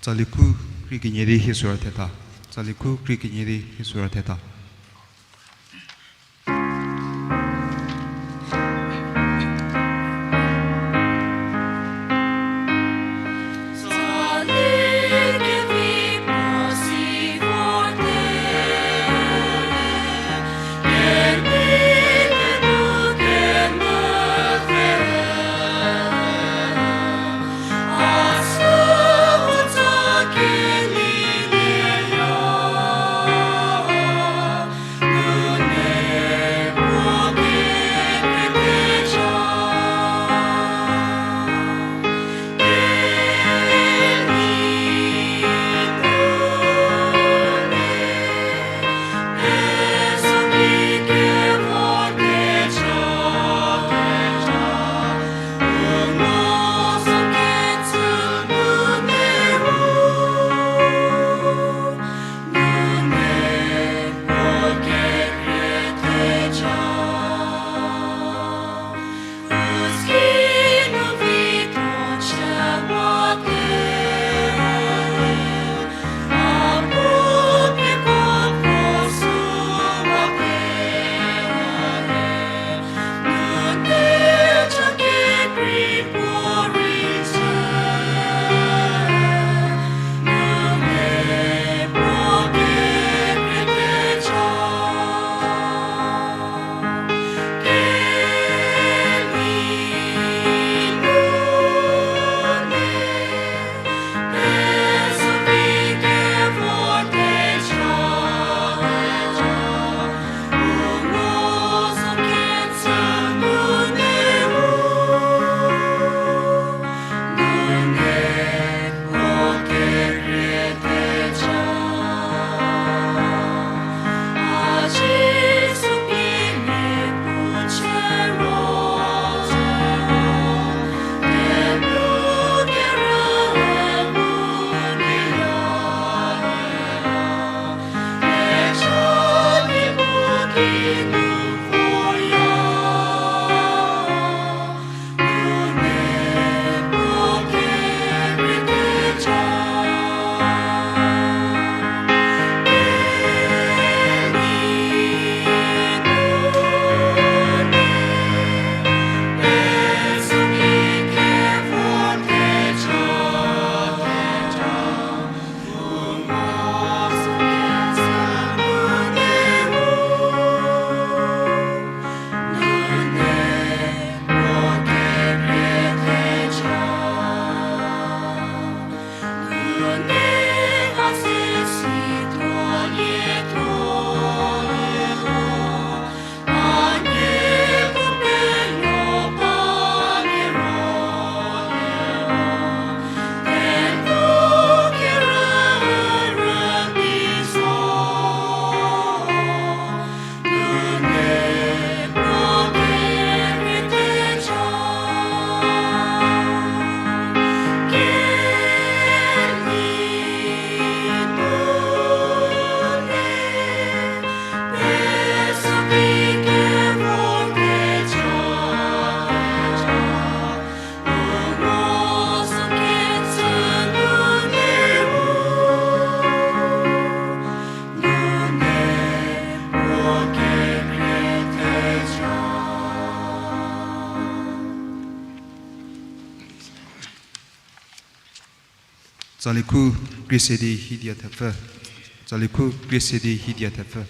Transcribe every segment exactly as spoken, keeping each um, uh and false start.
Tsali khu krie kenie di hie sura theta. Tsali khu krie kenie di hie sura theta. Tsali khu krie se di hiedia thepfü. Tsali khu krie se di hiedia thepfü.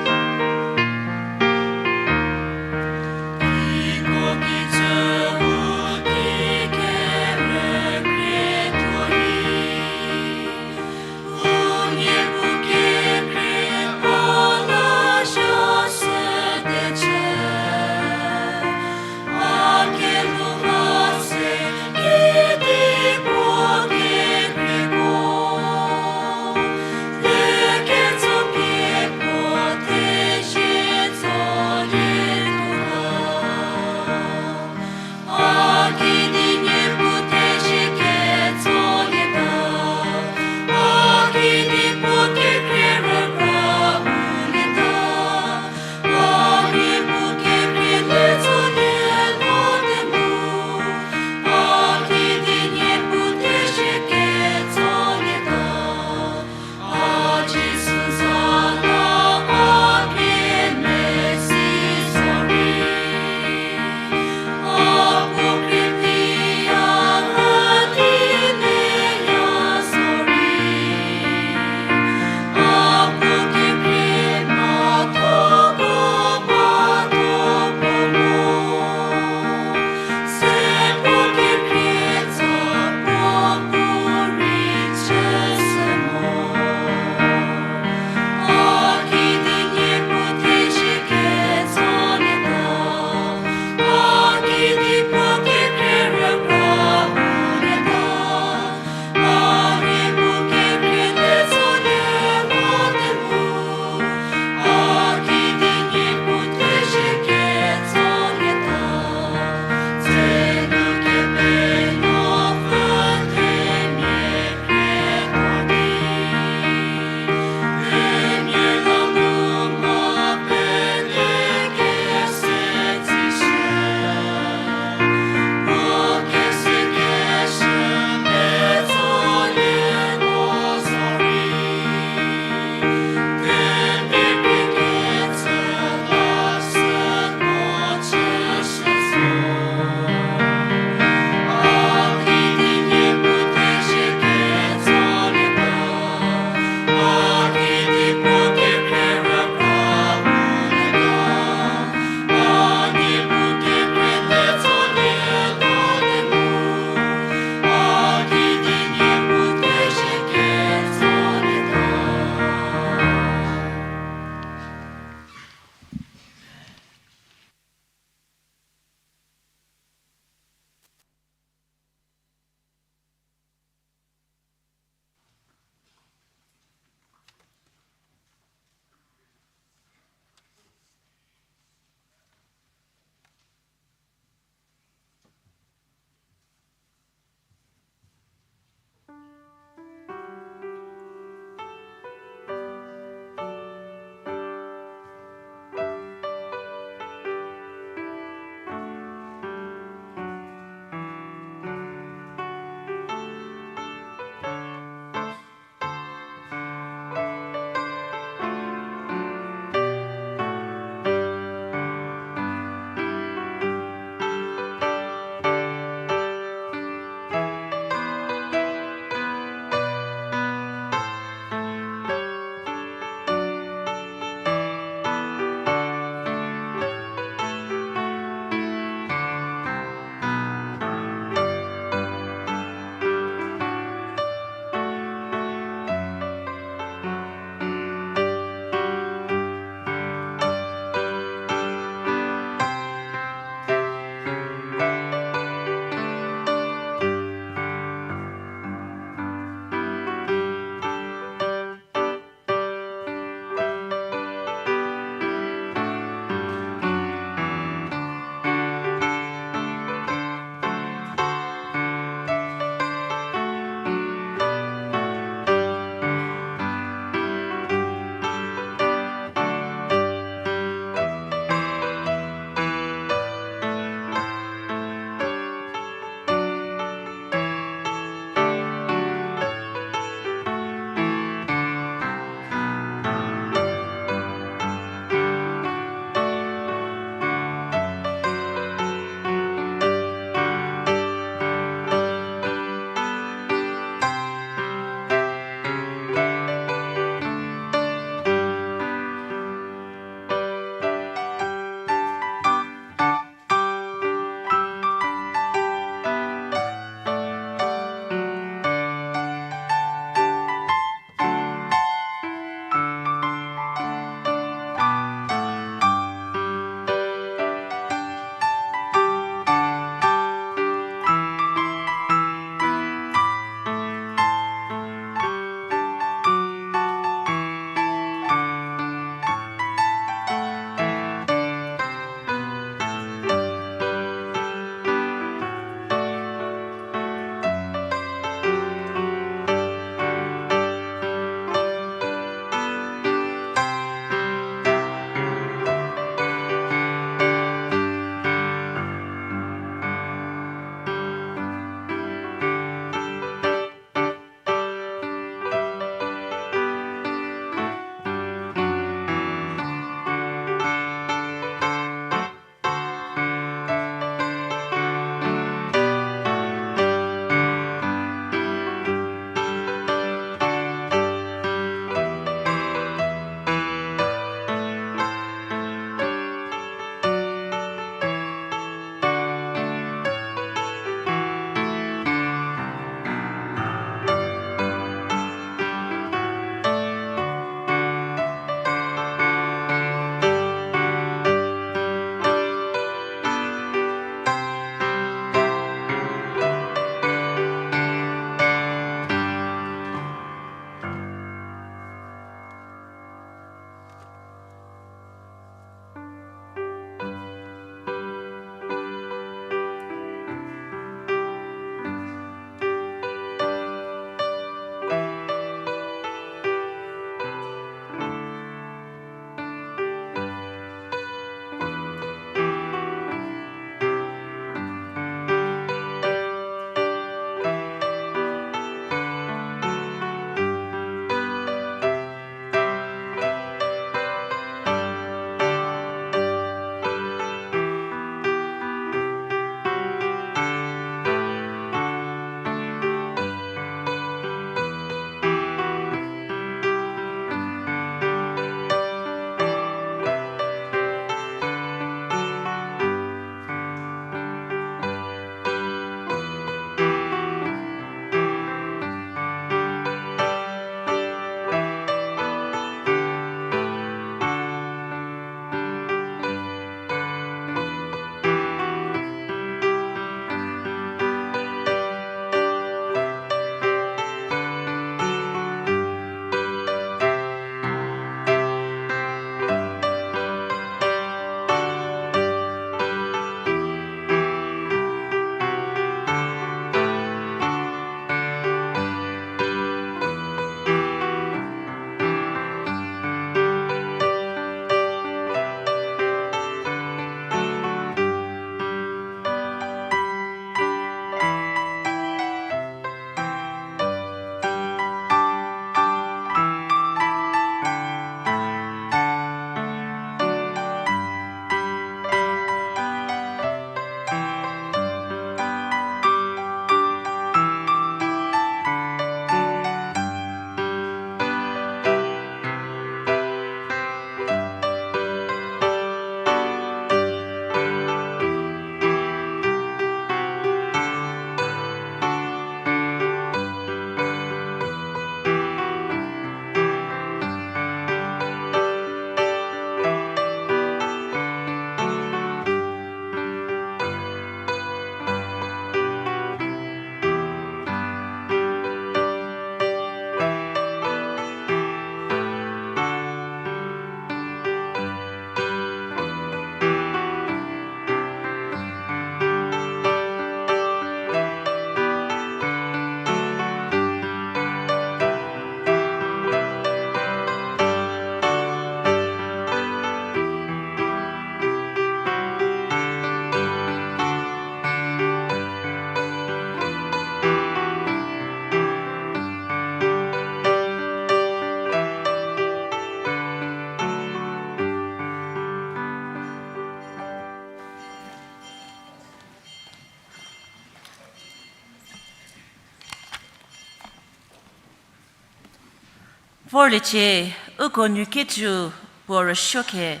Vorliecie, uko nuki cü puo rüsuo khe,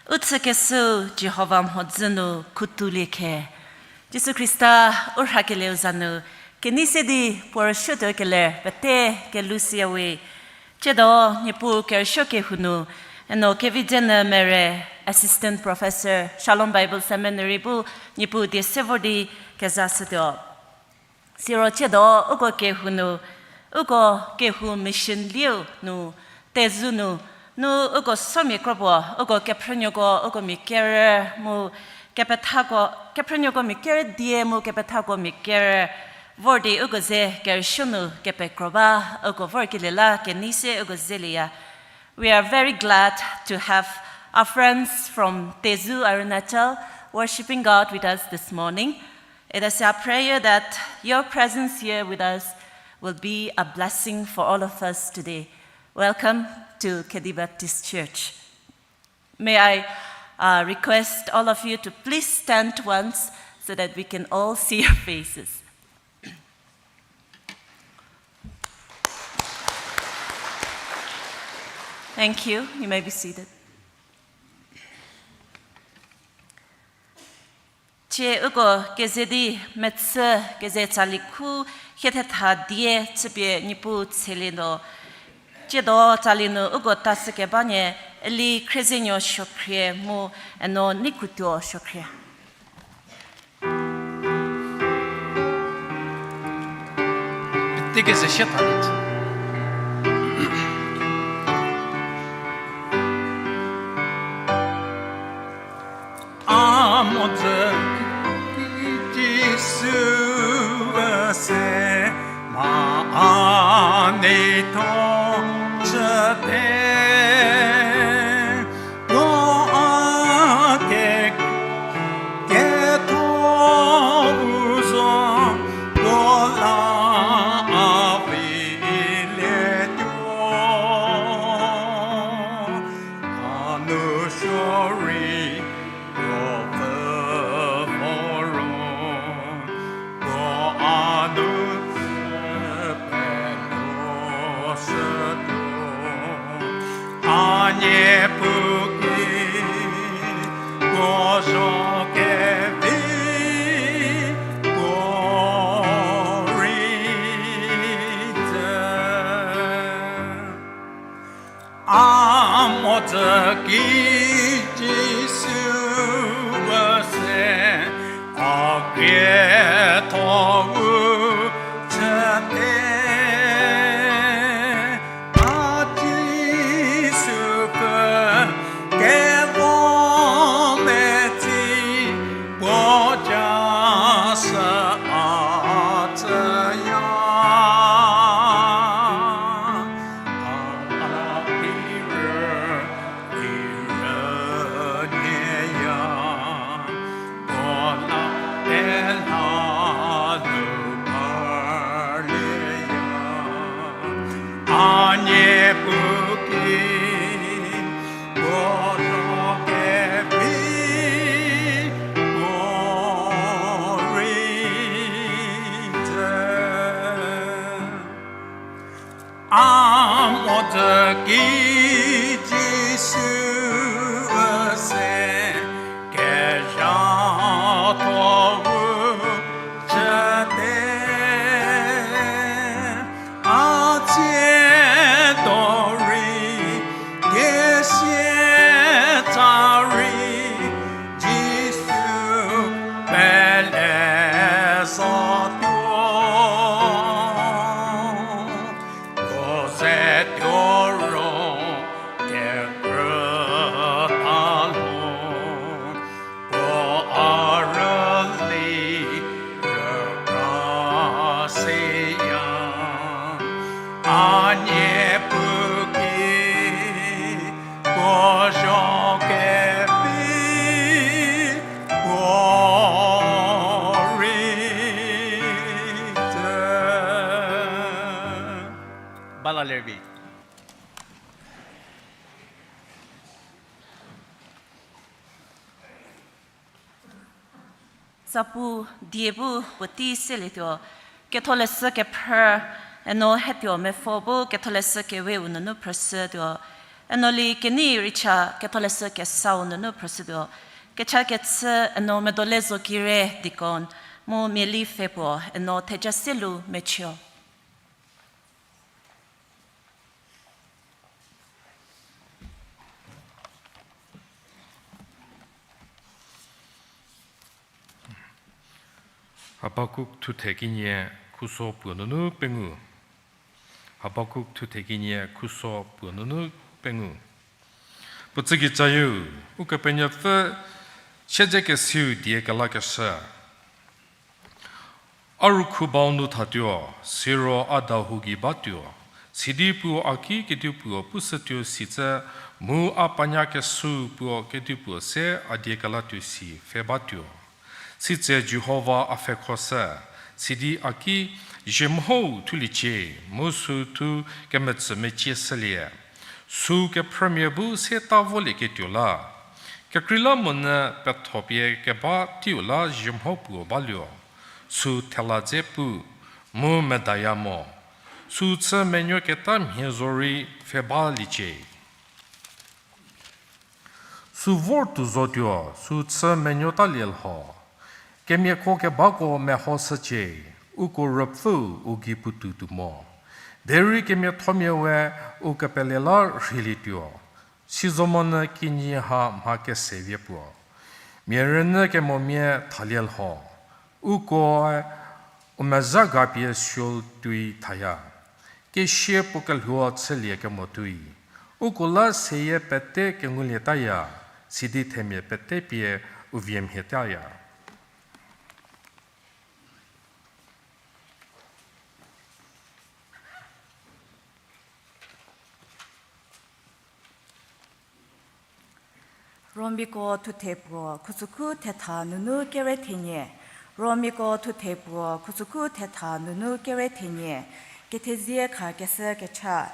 u chükeshüu Jihova mhodzü nu khutulie khe. Jisu Khrista u rhakelieu za nu, kenei se di puo rüsuotuo keler pete kelhou siya we. Tsiedo, Niepuu kerüsuo kehou nu, eno Kevidzenyü Mere, Assistant Professor, Shalom Bible Seminary bu Niepuu die se vor di kezashütuo. Siro tsiedo uko kehou nu, uko kehou mission lieu nu, Tezu nu, nu uko somia kropuo, uko kephrünuoko, uko mia kerü mu kepethako, kephrünuoko mia kerü die mu kepethako mia kerü, vor di uko ze kerüsuo nu kepekro ba, uko vorkelie la kenei se uko zelieya. We are very glad to have our friends from Tezu, Arunachal, worshiping God with us this morning. It is our prayer that your presence here with us will be a blessing for all of us today. Welcome to Khedi Baptist Church. May I, uh, request all of you to please stand once so that we can all see your faces. Thank you. You may be seated. Tsie uko keze di mechü keze tsali khu hie thetha die chüpie Niepuu tselie no. Tsiedo tsali nu uko tashükeba nie Eli Khriezenuo Suokhrie mu eno Neikhutuo Suokhrie. Pete keze sie tha di. A mhodzü ki Jisu üse, ma a neitho chüte. Puo a ke, ketho u zo, puo la a vilietuo. A nu suo rei puo pfü vo ro, puo a nu chü penuoshütuo. A Niepuu ki puo zho kevi puo rei tsü. A mhodzü ki Jisu üse, a ketho u chüte. A Jisu pfü kevo metsi puo ja sü a tsüya. A la tirü, tirü nieya, puo la tela nu parlieya. A Niepuu ki puo zho kevi puo rei tsü. A mhodzü ki Jisu üse, kezhatho u chüte. A tsiedo rei, kesia tsa rei, Jisu pele zotuo. Puo ze tuo ro kekrüta lho, puo a rüli rükra siya. A Niepuu ki puo zho kevi puo rei tsü. Bala lerbi. Zapu die bu puotei selietuo, Ketholeshü kephrü, Eno hetuo mepfo bu Ketholeshü Keweu nunu phrüshütuo. Eno li kenei richa Ketholeshü Kesau nunu phrüshütuo. Kecha kechü eno Medole Zokire deacon, mu miali pfhe puo eno Thejaselu Mechio. Habakuk thuthe kenie khuso puo nunu pengou. Habakuk thuthe kenie khuso puo nunu pengou. Puo tsüki cayieu, Ukepenuopfü siedzekesiu die kelakeshü. A rükhu bau nu thatuo, siro a dahou gei batuo, sidi puo a ki kedipuo pushütuo sitse, mu a panya kesü puo kedipuo se a die kelatuo si pfhe batuo. Sitse Jihova a pfhekhoshü, sidi a ki, Zhiemhou thuliecie, mu sü thu kemetsü mecieshülie. Sü kephrümia bu se ta volieketuo la. Kekreilamonyü pethopie keba teiu la zhiemhou puo baluo. Sü thela dze pu, mu medaya mo. Sü chü menuoketa mhie zorei pfhe baliecie. Sü vor tuo zotuo, sü chü menuotalie lho. Kemiako kebako mehoshücie, uko Ruopfüu u gei puotou tuo mo. Derei kemiathomia we u kepele la rheilietuo. Sizomonyü kinyi ha mha kesevie puo. Mia rünyü kemomia thalie lho. Ukoe u mezha ga pie Sheol tuoi thaya. Kesie puo kelhuo chülie kemo tuoi. Uko la seyie pete kengulietaya, sidi themia pete pie u vie mhietaya. Romiko thuthe puo, khutsükhu thetha nunu kere thenie. Romiko thuthe puo, khutsükhu thetha nunu kere thenie. Kethezie khakeshü kecha.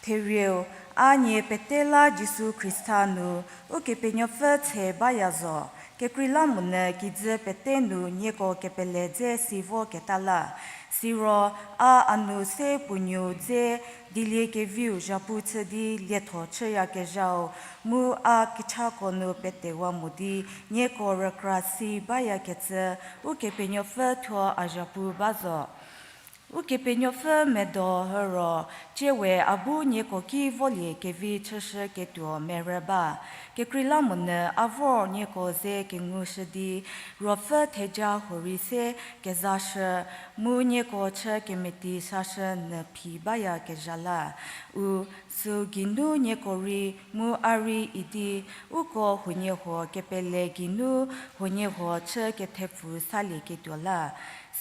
Therieu, a nie pete la Jisu Khrista nu, Ukepenuopfü tshe baya zo. Kekreilamonyü kijü pete nu nieko kepele dze si voketa la. Siro, a a nu se puo nuou dze, dieliekeviu zhapu chü di lietho chüyakezhau, mu a kechako nu petewa mo di, nieko rükra si bayakecü, Ukepenuopfü thuo a zhapu ba zo. Ukepenuopfü medo hüro, tsie we a bu nieko ki volie kevi chüshüketuo merü ba. Kekreilamonyü a vor nieko ze kengushü di, ruopfü theja huorei se kezashü, mu nieko chü kemeti sashü nyü phi bayakezha la. U, süu geinu nieko rei, mu a rei idi, uko huoniehuo kepele geinu huoniehuo chü kethepfu salieketuo la.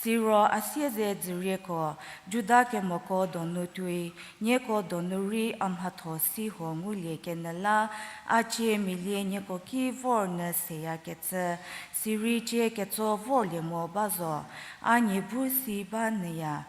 Siro a siezedzürieko, Juda kemoko donu tuoi, nieko donu rei a mhatho si huo ngulie kenyü la, a cie mia lie nieko ki vor nyü seyakecü, sirei cie ketso vorlie mo ba zo, a nie bu si ba nyüya.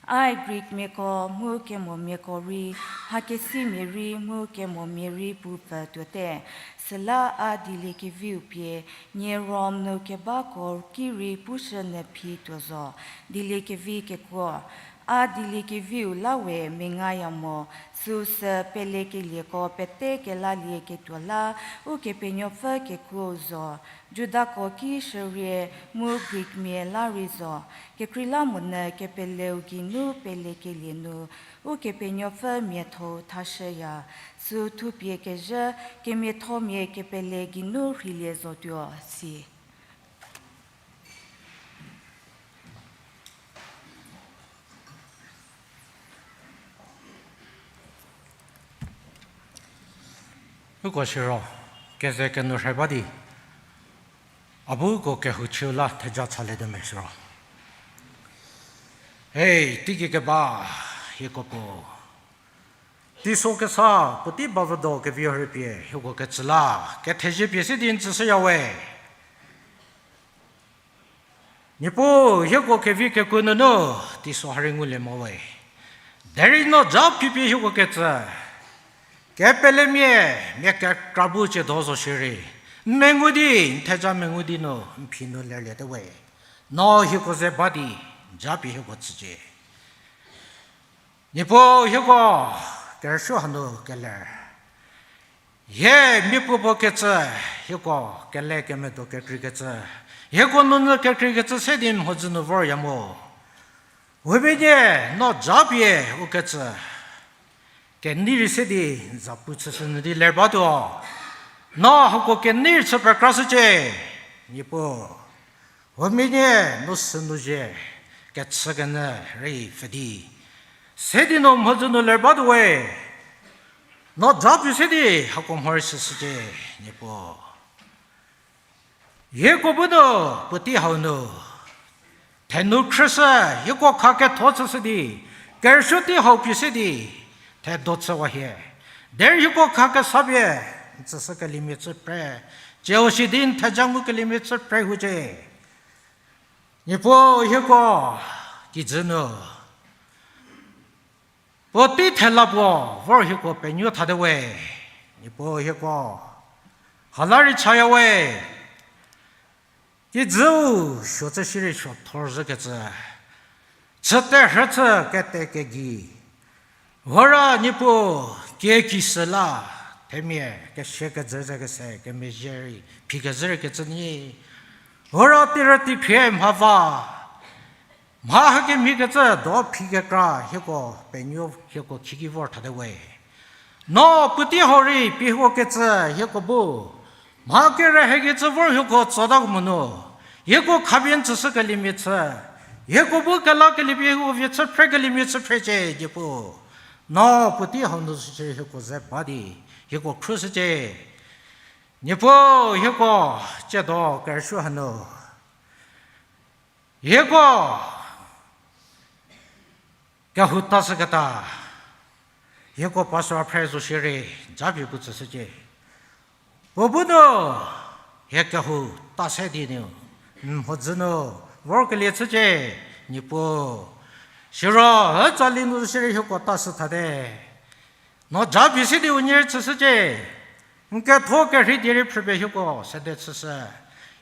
Ai Grikmiako mu kemomiako rei, mhakesimia rei mu kemomia rei pupfü tuote, süla a dieliekeviu pie, nie Rom nu kebako ki rei pushü nyü phi tuo zo, dieliekevi kekuo. A dieliekeviu la we mengaya mo, süu sü pelekelieko pete kelalieketuo la, Ukepenuopfü kekuou zo, Judako ki shürie mu Grikmia la rei zo, kekreilamonyü kepeleu geinu pelekelie nu, Ukepenuopfü miatho-u thashüya, süu thupie kezhü kemiathomia kepele geinu rheilie zotuo si. Uko siro, keze kenou rhe ba di, a bu uko kehouchiu la theja chalie de me siro. Hei, teiki keba, hieko puo. Teiso kesa, puotei ba vüdo kevi rhei pie, hieko ketsü la, kethezie pie se di n tsüshüya we. Niepuu, hieko kevi kekuo nunu, teiso ha rei ngulie mo we. Derei no ja phipie hieko ketsü. Kepelemia, mia kekra bu chie do zo shierei. N mengu di, n theja mengu di nu, n phi nu lerlie te we. No hieko ze ba di, ja pie hieko tsücie. Niepuu hieko kerüsuo hanu keler. Hie miapuopuo kecü, hieko kele kemedo kekreikecü, hieko nunu kekreikecü se di mhodzü nu vorya mo. Huomia nie, no japie ukecü kenei rei se di n za pu chüshü nyü di ler batuo. No hako kenei rei chü pekrashücie, Niepuu. Huomia nie, no sünu zhie kechükenyü rei pfü di se di no mhodzü nu ler batuo we. No japie se di hako mhorei shüshücie, Niepuu. Hieko bu nu puotei hau nu thenu khrüshü, hieko kha ketho chüshü di, kerüsuo tei hau pie se di thedo chüwa hie. Derei hieko kha kesa pie n tsüshükeliemia chü phre, cieu shi di n theja ngukeliemia chü phre hucie. Niepuu hieko kijü nu puotei thela puo vor hieko penuo thate we. Niepuu hieko ha la rei chaya we. Kijüu suo chü shierei suo thor zhükecü, chüte rhü chü kete kegei, hora Niepuu, kieki süla themia kesia kejü ze kese kemezhie rei phi kezhü rei kecü nyi, hora teirü teiphie mha va, mha hakemhie kecü do phi kekra hieko penuo hieko khiki vor thate we. No puotei hau rei pie hieko kecü hieko bu mha kere hekecü vor hieko tsota kemo nu, hieko khapie n tsüshükeliemia chü, hieko bu kelakelie pie hieko vie chü phrekeliemia chü phrecie, Niepuu. No puotei hau nu sücie hieko ze ba di hieko khrüshücie. Niepuu hieko tsiedo kerüsuo hanu hieko kehou tashüketa, hieko pastor phre zo shierei japie puo tsüshücie. Puo bu nu hie kehou ta se di nu n mhodzü nu vorkelie chücie, Niepuu. Siro ütsali nu shierei hieko tashü thate, no japie se di unie rei chüshücie. N ketho kerhei die rei phrüpie hieko sede chüshü,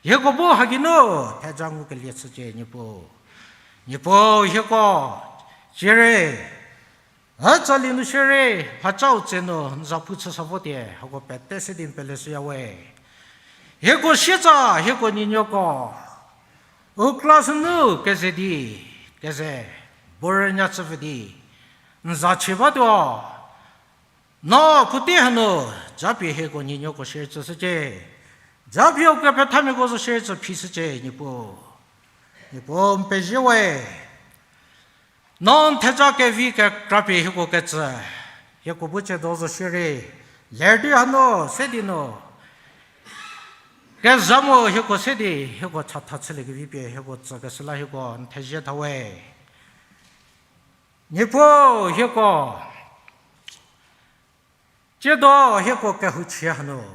hieko bu hagei nu theja ngukelie chücie, Niepuu. Niepuu hieko tsierei ütsali nu shierei mhacau tse nu n za pu chüsa votie hako pete se di n peleshüya we. Hieko sietsa hieko nuonuoko u class nu keze di, keze, borünya chüpfü di n za chie batuo. No puotei hanu japie hieko nuonuoko shierei tsüshücie. Japie u kepethamiako zo shierei tsü phishücie, Niepuu. Niepuu n pezie we. No n theja kevi kekrapie hieko ketsü, hieko bu tsiedo zo shierei ler di hanu se di nu kezha mu hieko se di hieko chatha chüliekevi pie hieko tsükeshü la hieko n thezie tha we. Niepuu hieko tsiedo hieko kehouchie hanu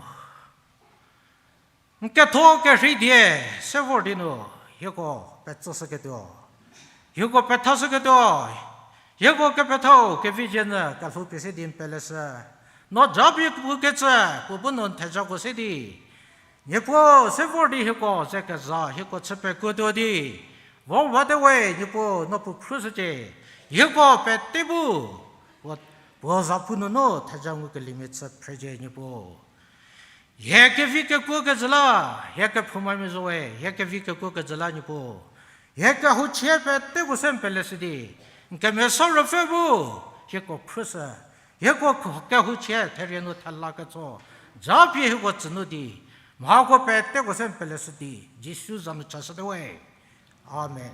n ketho kerhei die se vor di nu hieko petsüshüketuo, hieko pethashüketuo, hieko kepethau kevi zhie nyü kelhou pie se di n peleshü. No japie pu ketsü puo bu nu n thejako se di Niepuu se vor di hieko ze keza hieko chü pekuotuo di vo wate we, Niepuu no puo khrushücie. Hieko pete bu puo, puo zapu nunu theja ngukeliemia chü phrecie, Niepuu. Hie kevi kekuo kejü la hie kephoumamia zo we, hie kevi kekuo kejü la Niepuu, hie kehouchie peteko se n peleshü di n Kemesa Ruopfü bu hieko khrushü, hieko kehouchie therie nu thela ketso japie hieko tsünu di mhako peteko se n peleshü di Jisu za nu chashüte we. Amen.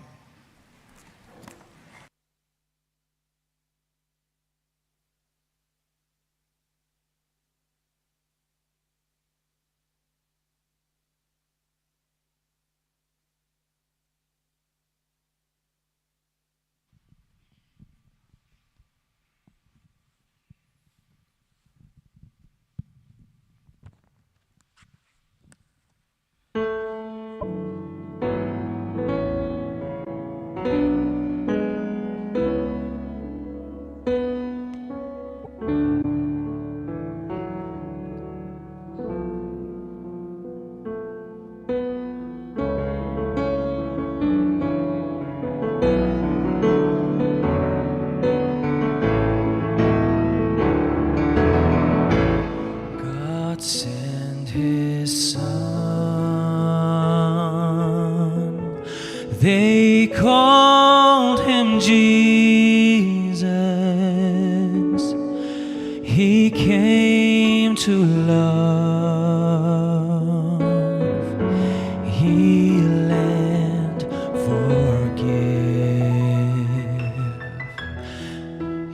They called him Jesus. He came to love. Heal and forgive.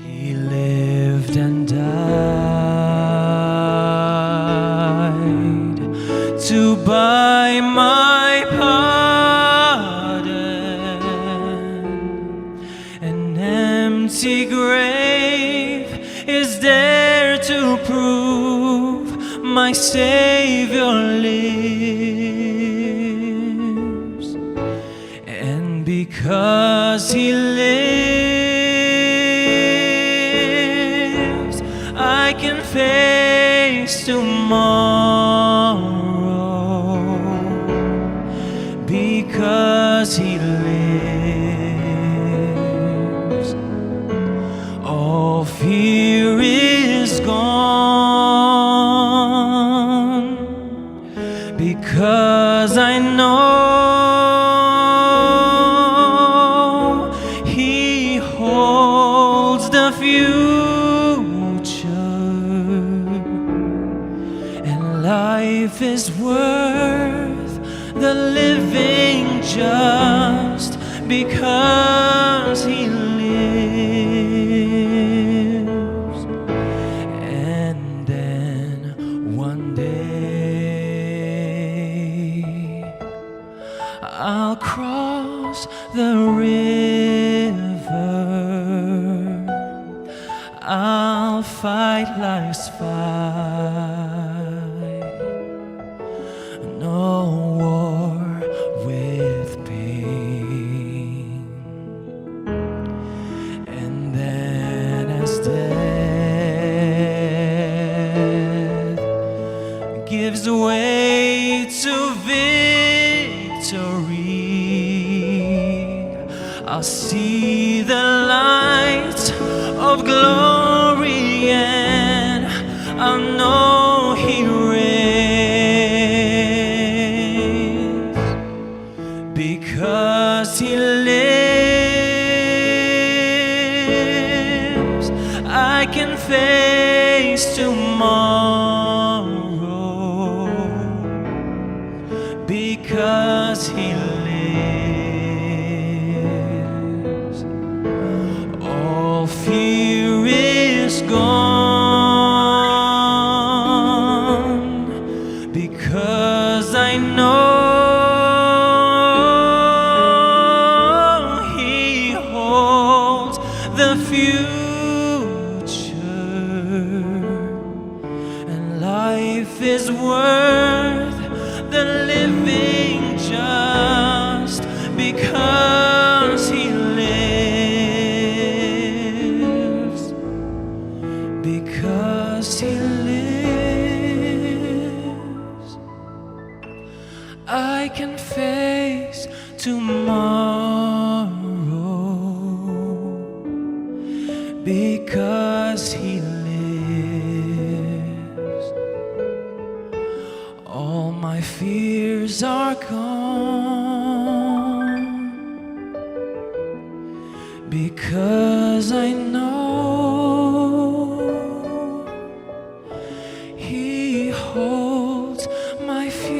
He lived and died to buy my pardon. An empty grave is there to prove my Savior lives. And because he lives, I can face tomorrow. Because he lives, all fear is gone. Because I know he holds the future, and life is worth the living just because he lives. And then one day I'll cross the river. I'll fight life's fight. No war with pain. And then as death gives way to victory, I'll see the light of glory and I'll know he reigns. Because he lives, I can face tomorrow. Because he lives, all fear is gone. Because I know he holds the future, and life is worth the living just because he lives. Because he lives, I can face tomorrow. Because he lives, all my fears are gone. Because I know he holds my future,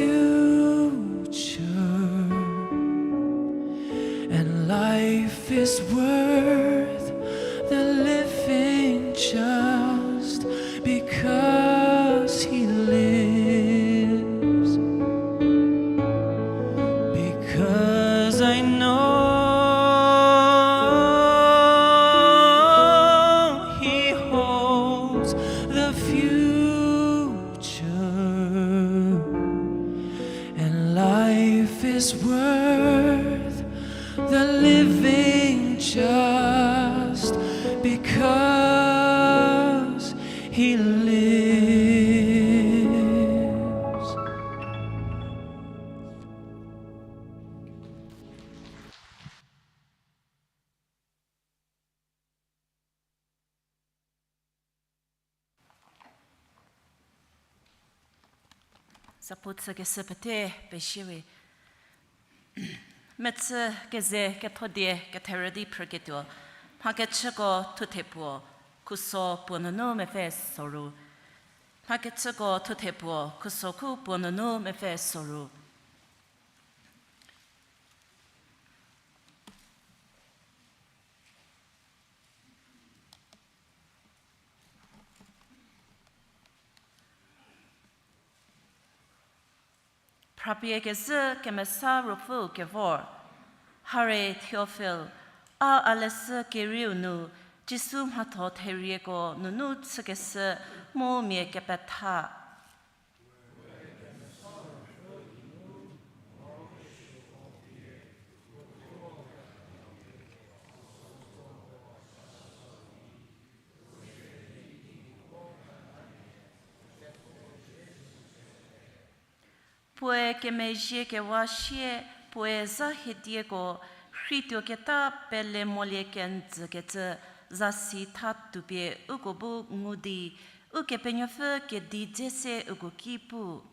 and life is worth the living just because he lives. Because I know he holds the future, and life is worth the living just because he lives. Zapu tsükeshü pete pezie we. Mechü keze kethodie ketherü di phrüketuo, Mhakechüko thuthe puo, khuso puo nunu mepfü soru. Mhakechüko thuthe puo, khuso khu puo nunu mepfü soru. Phrapie kezhü kemesa ruopfüu kevor. Hare Theofil, a a leshü kerieu nu, Jisu mhatho therieko nunu chükeshü mu mia kepetha. Puoe kemezhie kewa sie, puoe zha hedieko, rhei tuoketa pele molie kenjükecü, zasi tha tupie uko bu ngu di, Ukepenuopfü kedi dze se uko ki pu.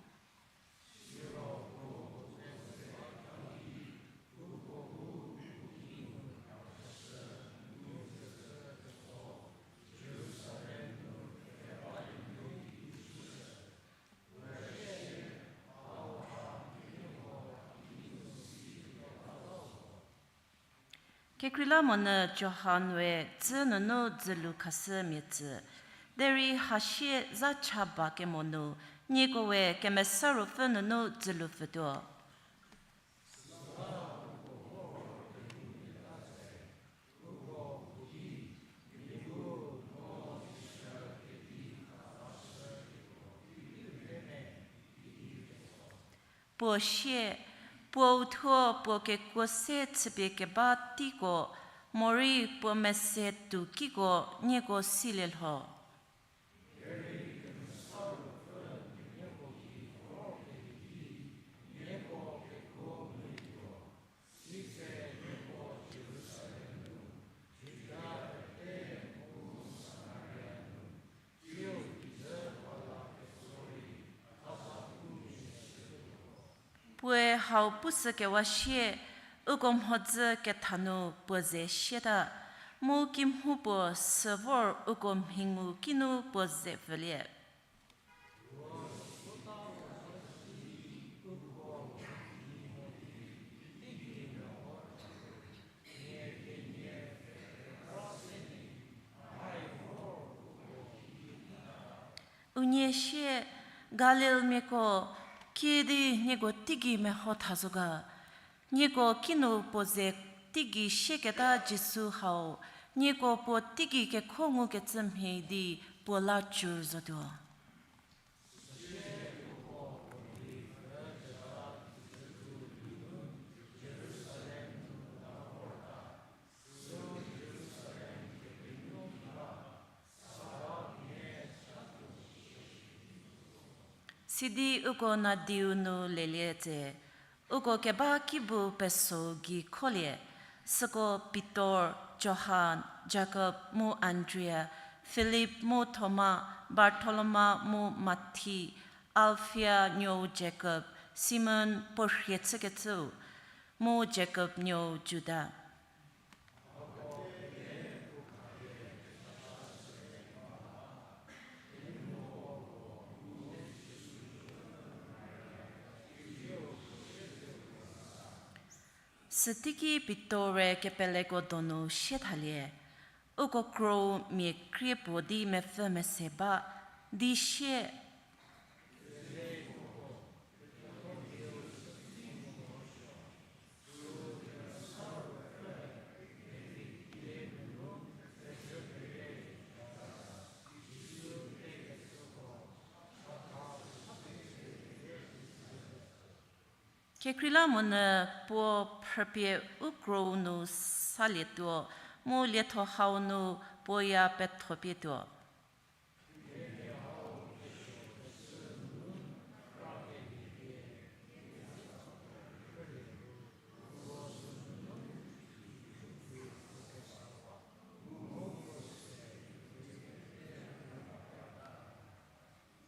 Kekreilamonyü Johan we dzü nunu dzülu khashü mia tsü. Derei hasie zha cha ba kemo nu, nieko we Kemesa Ruopfü nunu dzülu pfütuo. Puo sie, puo uthuo puo kekuo se chüpie keba teiko, morei puo mese tuo kiko nieko silie lho. Puoe hau pushükewa sie, uko mhodzü ketha nu puo ze sieta, mu kimhu puo sü vor uko mhingu kinu puo ze pfülie. Unie sie, Galilmiako, kiüdi nieko teigei meho tha zo ga? Nieko kinu puo ze teigei sieketa Jisu hau, nieko puo teigei kekho ngukecü mhie di puo la cü zotuo. Sidi uko nadiu nu lelie tse, uko keba kibu pesou gei kholie, süko Pitor, Johan, Jakob mu Andria, Filip mu Thoma, Bartholoma mu Mathi, Alfia nuou Jakob, Simon puo rhie chükecüu, mu Jakob nuou Juda. Süteiki Pitor-e kepeleko donu sie thalie, uko krou mia krie puo di mepfü mese ba, di sie, Kekreilamonyü puo phrüpie u krou nu salietuo, mu lietho hau nu puoya pethopietuo.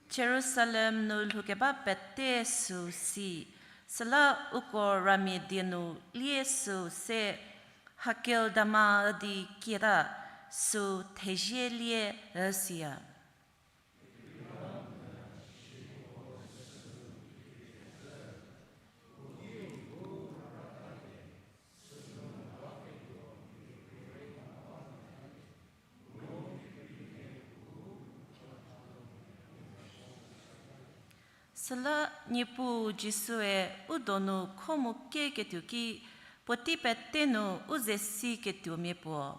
Jerusalem nu lhoukeba pete süu si, Süla uko ramia die nu lie süu se Hakeldama üdi kieta, süu thezielie üsiya. Süla Niepuu Jisue u donu kho mu keketuo ki, puotei pete nu u ze siketuomia puo.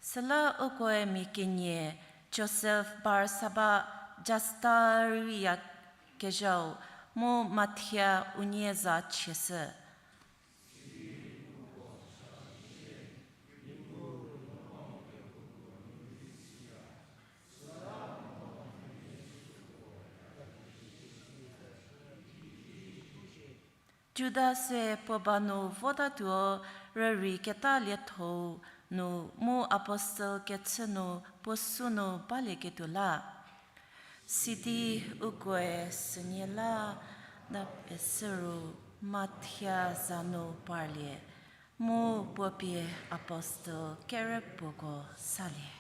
Süla ukoe mia kenie Josef Barsaba, Justus rei ya kezhau, mu Mathia unie za chieshü. Judasue puo ba nu votatuo rürei keta lietho-u nu mu apostel kechü nu puo sü nu balieketuo la. Sidi ukoe sünie la, dapesü ru Mathia za nu parlie, mu puo pie apostel kerepuoko salie.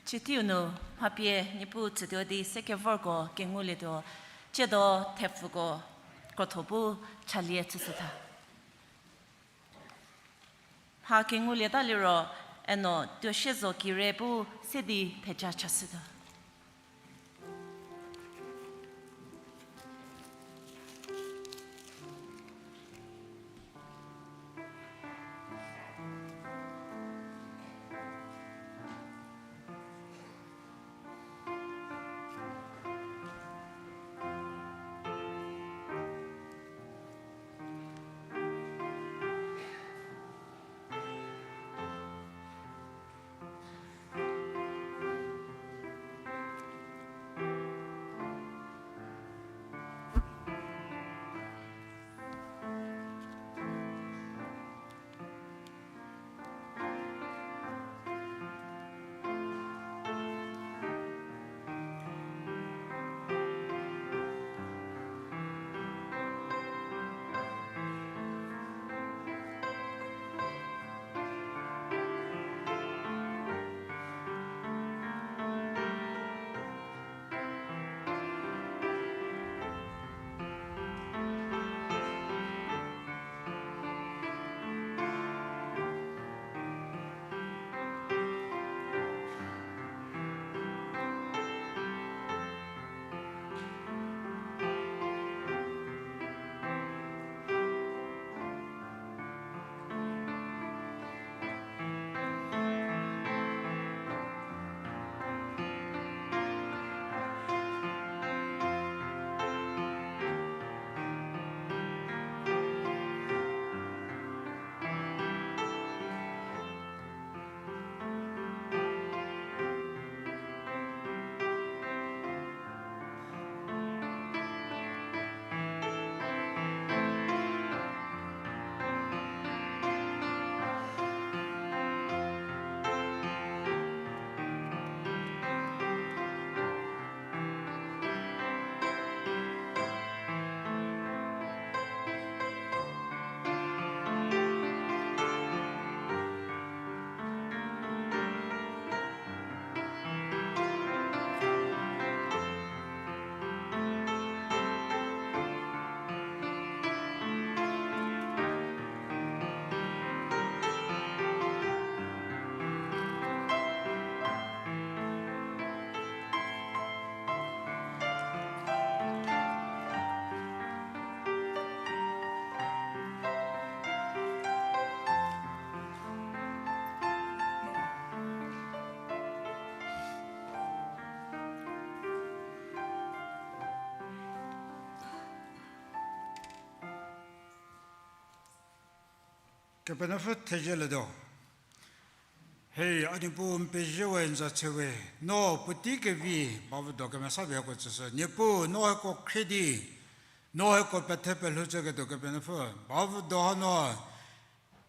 Chüthiu nu mha pie Niepuu tsütuo di sekevorko kengulietuo, tsiedo thepfuko krotho bu chalie chüshütha. Mha kengulieta liro, eno tuoshie zo kire bu se di theja chashütuo. Kepenuopfü thezielietuo. Hei, a Niepuu n pezie we, n za tse we, no puotei kevi, bavüdo kemesa pie hieko tsüshü. Niepuu, no hieko khrie di, no hieko pethe pelhou chüketuo Kepenuopfü, bavüdo hanu,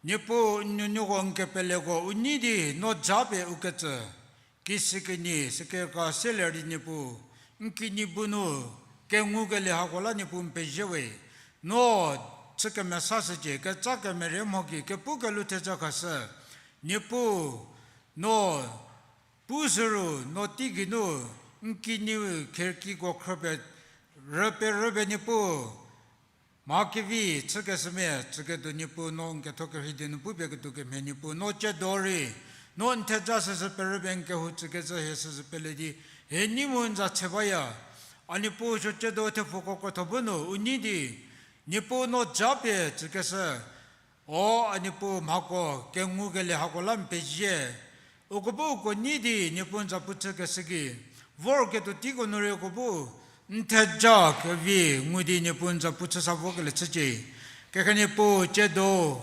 Niepuu n nuonuoko n kepeleko u nei di, no japie u ketsü, kisi kenyi, sükeka seler di Niepuu, n kinyi bu nu, kengukelie hako la Niepuu n pezie we, no chü kemesashücie, keca kemerie mho ki, kepu kelhou theja khashü, Niepuu, no pu süru, no tei geinu, n kinyi kherkiko khrüpie, rüpie rüpie Niepuu, mha kevi chükeshümia, chüketuo Niepuu no n ketho kerhei di nu pupie ketuo kemhie Niepuu, no tsiedo rei, no n theja süsü perüpie n kehou tsükecü hie süsü pele di, hie nei mu n za tse baya. A Niepuu suo tsiedo thepfuko krotho bu nu, u nei di, Niepuu no japie tsükeshü, O, a Niepuu mhako, kengukelie hako la n pezie. Uko bu uko nei di Niepuu n za pu chükeshü ki, vorketuo teiko nu rei uko bu, n theja kevi ngu di Niepuu n za pu chü sa vokelie chücie. Kekhe Niepuu tsiedo,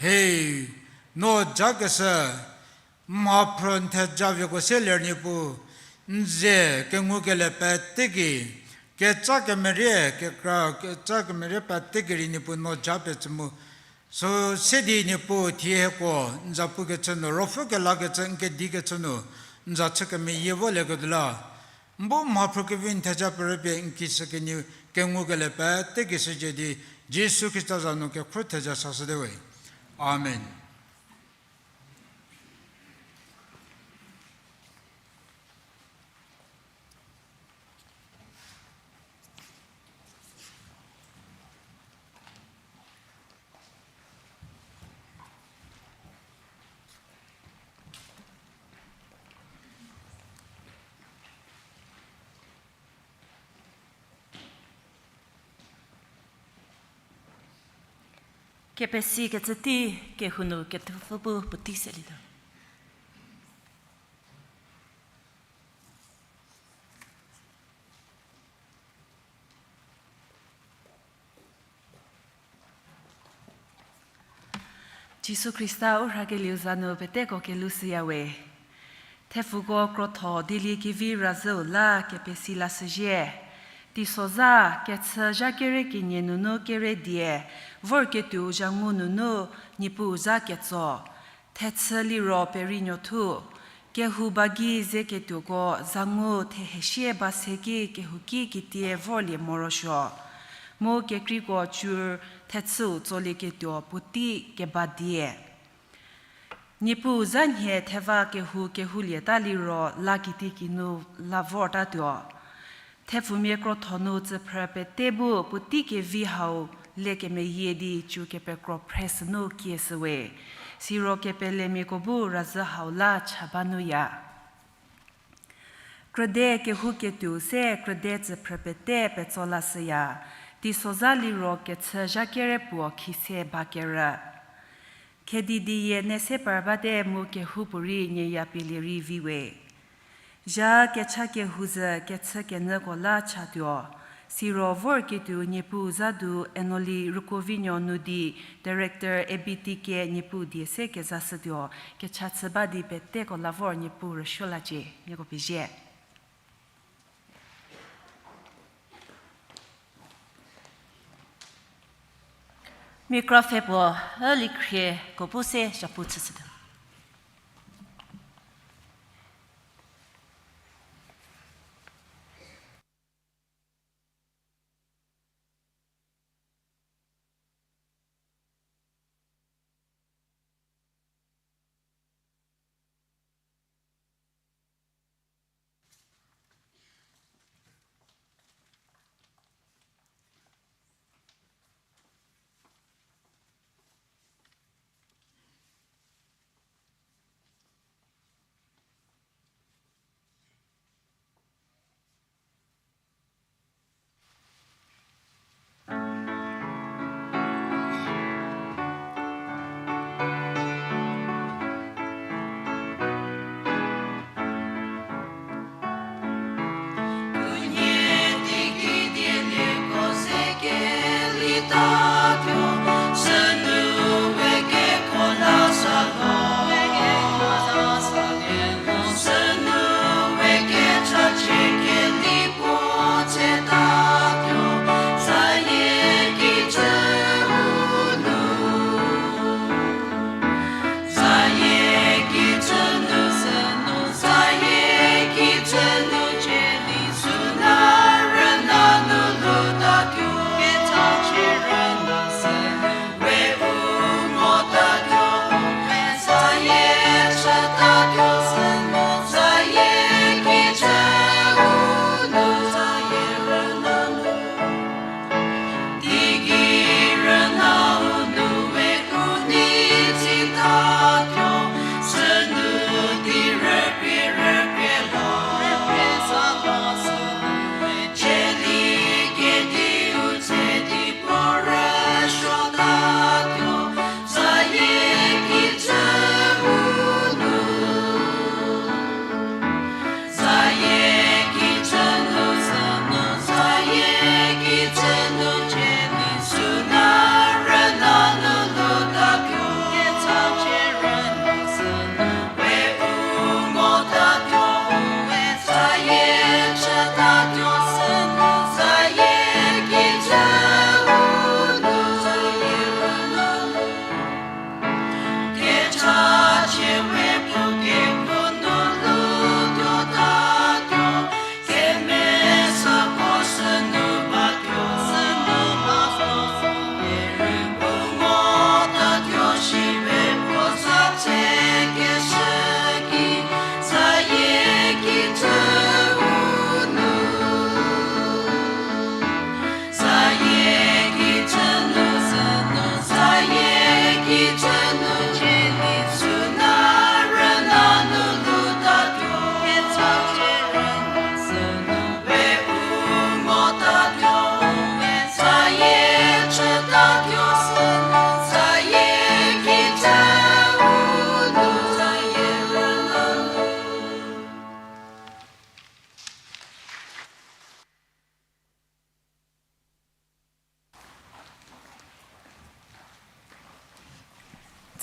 hei, no jakeshü, mhaphrü n theja vieko se ler Niepuu, n ze kengukelie pete ki, keca kemerie, kekra, keca kemerie pete ki rei Niepuu no japie tsü mu, sü se di Niepuu thie hieko n za pukecü nu, ruopfü kelakecü n kedikecü nu, n za chü kemeyie volieketuo la, n bu mhaphrü kevi n theja perüpie n kishü kenyi kengukelie pete ki shücie di, Jisu Khrista za nu kekhro theja sashüte we. Amen. Kepesikecü tei kehou nu kethupfü bu puotei selietuo. Jisu Khrista u rhakelieu za nu peteko kelhou shüya we. Thepfuko krotho dieliekevi razhüu la kepesi lashüzhie. Teisozha kechü zha kere kenie nunu kere die, vorketuou zha ngu nunu Niepuu zha ketso. Thechü liro perienuothu, kehou ba gei ze ketuoko zha ngu thehesie ba se ki kehouki kitie vorlie morosuo. Mu kekreiko cür thechüu tsolieketuo puotei keba die. Niepuu zha nhie theva kehou kehoulieta liro la kitiekinu la vortatuo. Thepfumia krotho nu tsüphrü pete bu puotei kevi hau le kemeyie di cü kepekro phre sünu kieshüwe. Siro kepelemiako bu razhü hau la cha ba nuya. Krüde kehouketuou se krüde tsüphrü pete petso lashüya. Teisozha liro kechü zha kere puo khise ba kerü. Khedi dieyie ne se par bate mu kehoupuorei nie ya pielie rei viwe. Zha kecha kehou zhü kechü kenyüko la chatuo. Siro vorketuou Niepuu zha du Enoli Rükovinyo nu di Director A B T K Niepuu die se kezashütuo. Kecha chü ba di peteko la vor Niepuu rüsuo lacie. Nieko pezie. Mia kra pfhe puo, üli khrieko bu se zhapu chüshütuo.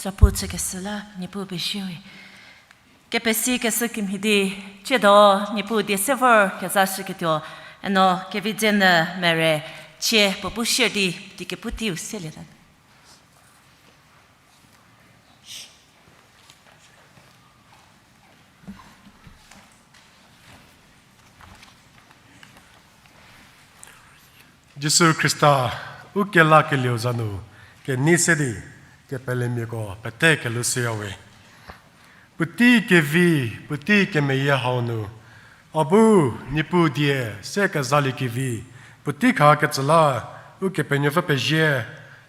Zapu chükeshü la Niepuu pezie we. Kepesi keshü kemhie di, tsiedo Niepuu die se vor kezashüketuo, eno Kevidzenyü Mere, tsie puo bu share di, di kepu teiu selieta. Jisu Khrista, u kelakelieu za nu, kenei se di, kepelemiako pete kelhou shüya we. Puotei kevi, puotei kemeyie hau nu, a bu Niepuu die se kezaliekevi, puotei khakecü la, Ukepenuopfü pezie,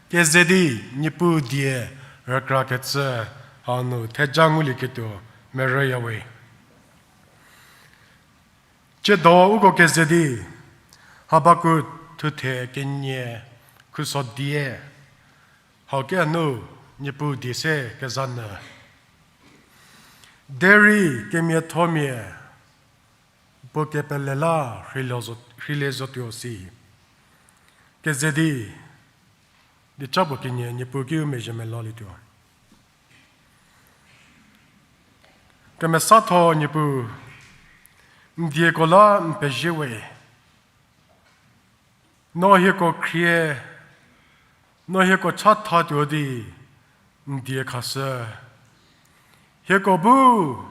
keze di Niepuu die rükrakecü hau nu theja ngulieketuo merüya we. Tsiedo uko keze di, Habakuk thuthe kenie khuso die, hau kinu Niepuu die se kezanyü. Derei kemiathomia puo kepele la rheilie zo-, rheilie zotuo si. Keze di, dieca puo kenie Niepuu kiu mezhie melolietuo. Kemesatho Niepuu, n dieko la n pezie we. No hieko khrie, no hieko chathatuo di n die khashü. Hieko bu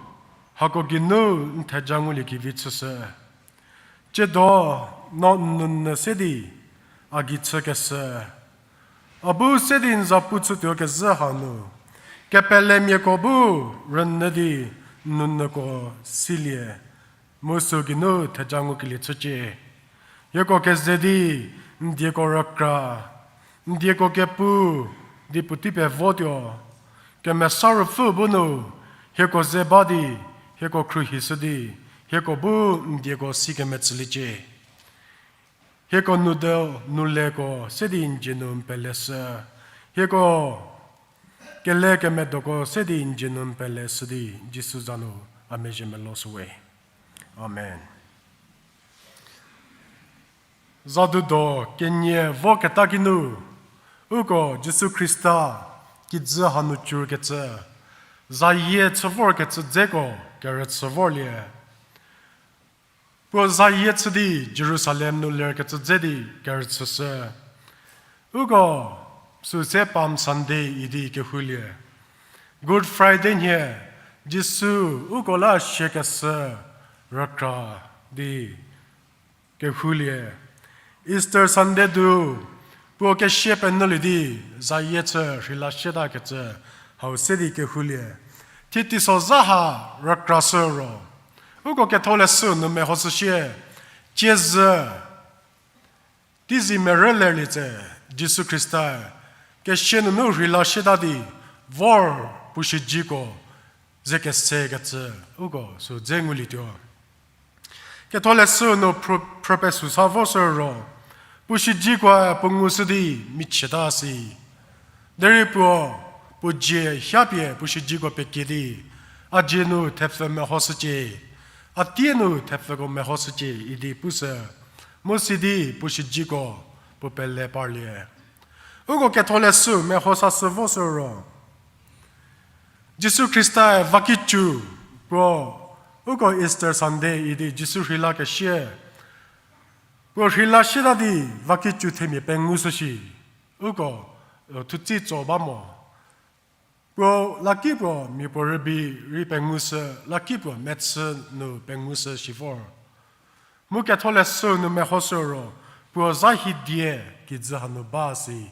hako geinu n theja nguliekevi chüshü. Tsiedo no n nounyü se di a gei chükeshü. A bu se di n zapu chütuo kezhü hanu, kepelemiako bu rünyü di n nounyüko silie, mu sü geinu theja ngukelie chücie. Hieko keze di n dieko rükra, n dieko kepu di puotei pevotuo. Kemesa Ruopfü bu nu hieko ze ba di, hieko khruohishü di, hieko bu n dieko si kemetsüliecie. Hieko noudeu nouleko se di n dzie nu n peleshü. Hieko kele kemedoko se di n dzie nu n peleshü di Jisu za nu a mezhie meloshü we. Amen. Zadudo kenie voketa kinu, uko Jisu Khrista kijü hanu cürkecü, zayie chü vorkecü dzeko kerüchü vorlie. Puo zayie chü di Jerusalem nu lerkecü dze di kerüchüshü. Uko süse Palm Sunday idi kehoulie. Good Friday nhie Jisu uko la siakeshü rükra di kehoulie. Easter Sunday du puo kesia penyülie di zayie chü rheila sietakecü hau se di kehoulie. Thie teisozha ha rükrashü ro, uko ketholeshü nu mehoshüsie, ciezü teizie merülerlie tse, Jisu Khrista kesia nunu rheila sieta di vor puo siedzeko ze kesekecü uko sü dze ngulietuo. Ketholeshü nu phrü-, phrü pesüsa voshü ro, puo siedzeko puo ngushü di michieta si. Derei puo, puo dzie hiapie puo siedzeko pekie di, a dzie nu thepfü mehoshücie, a tie nu thepfüko mehoshücie idi pushü, mu sidi puo siedzeko puo pele parlie. Uko ketholeshü mehosashü voshü ro, Jisu Khrista-e vakicu puo, uko Easter Sunday idi Jisu rheila kesie, puo rheila sieta di vakicu themia pengushü shi, uko, thutsi tso ba mo. Puo laki puo mia puo rübei rei pengushü, laki puo mechü nu pengushü shi vor. Mu ketholeshü nu mehoshü ro, puo zha hidie kijü hanu ba si.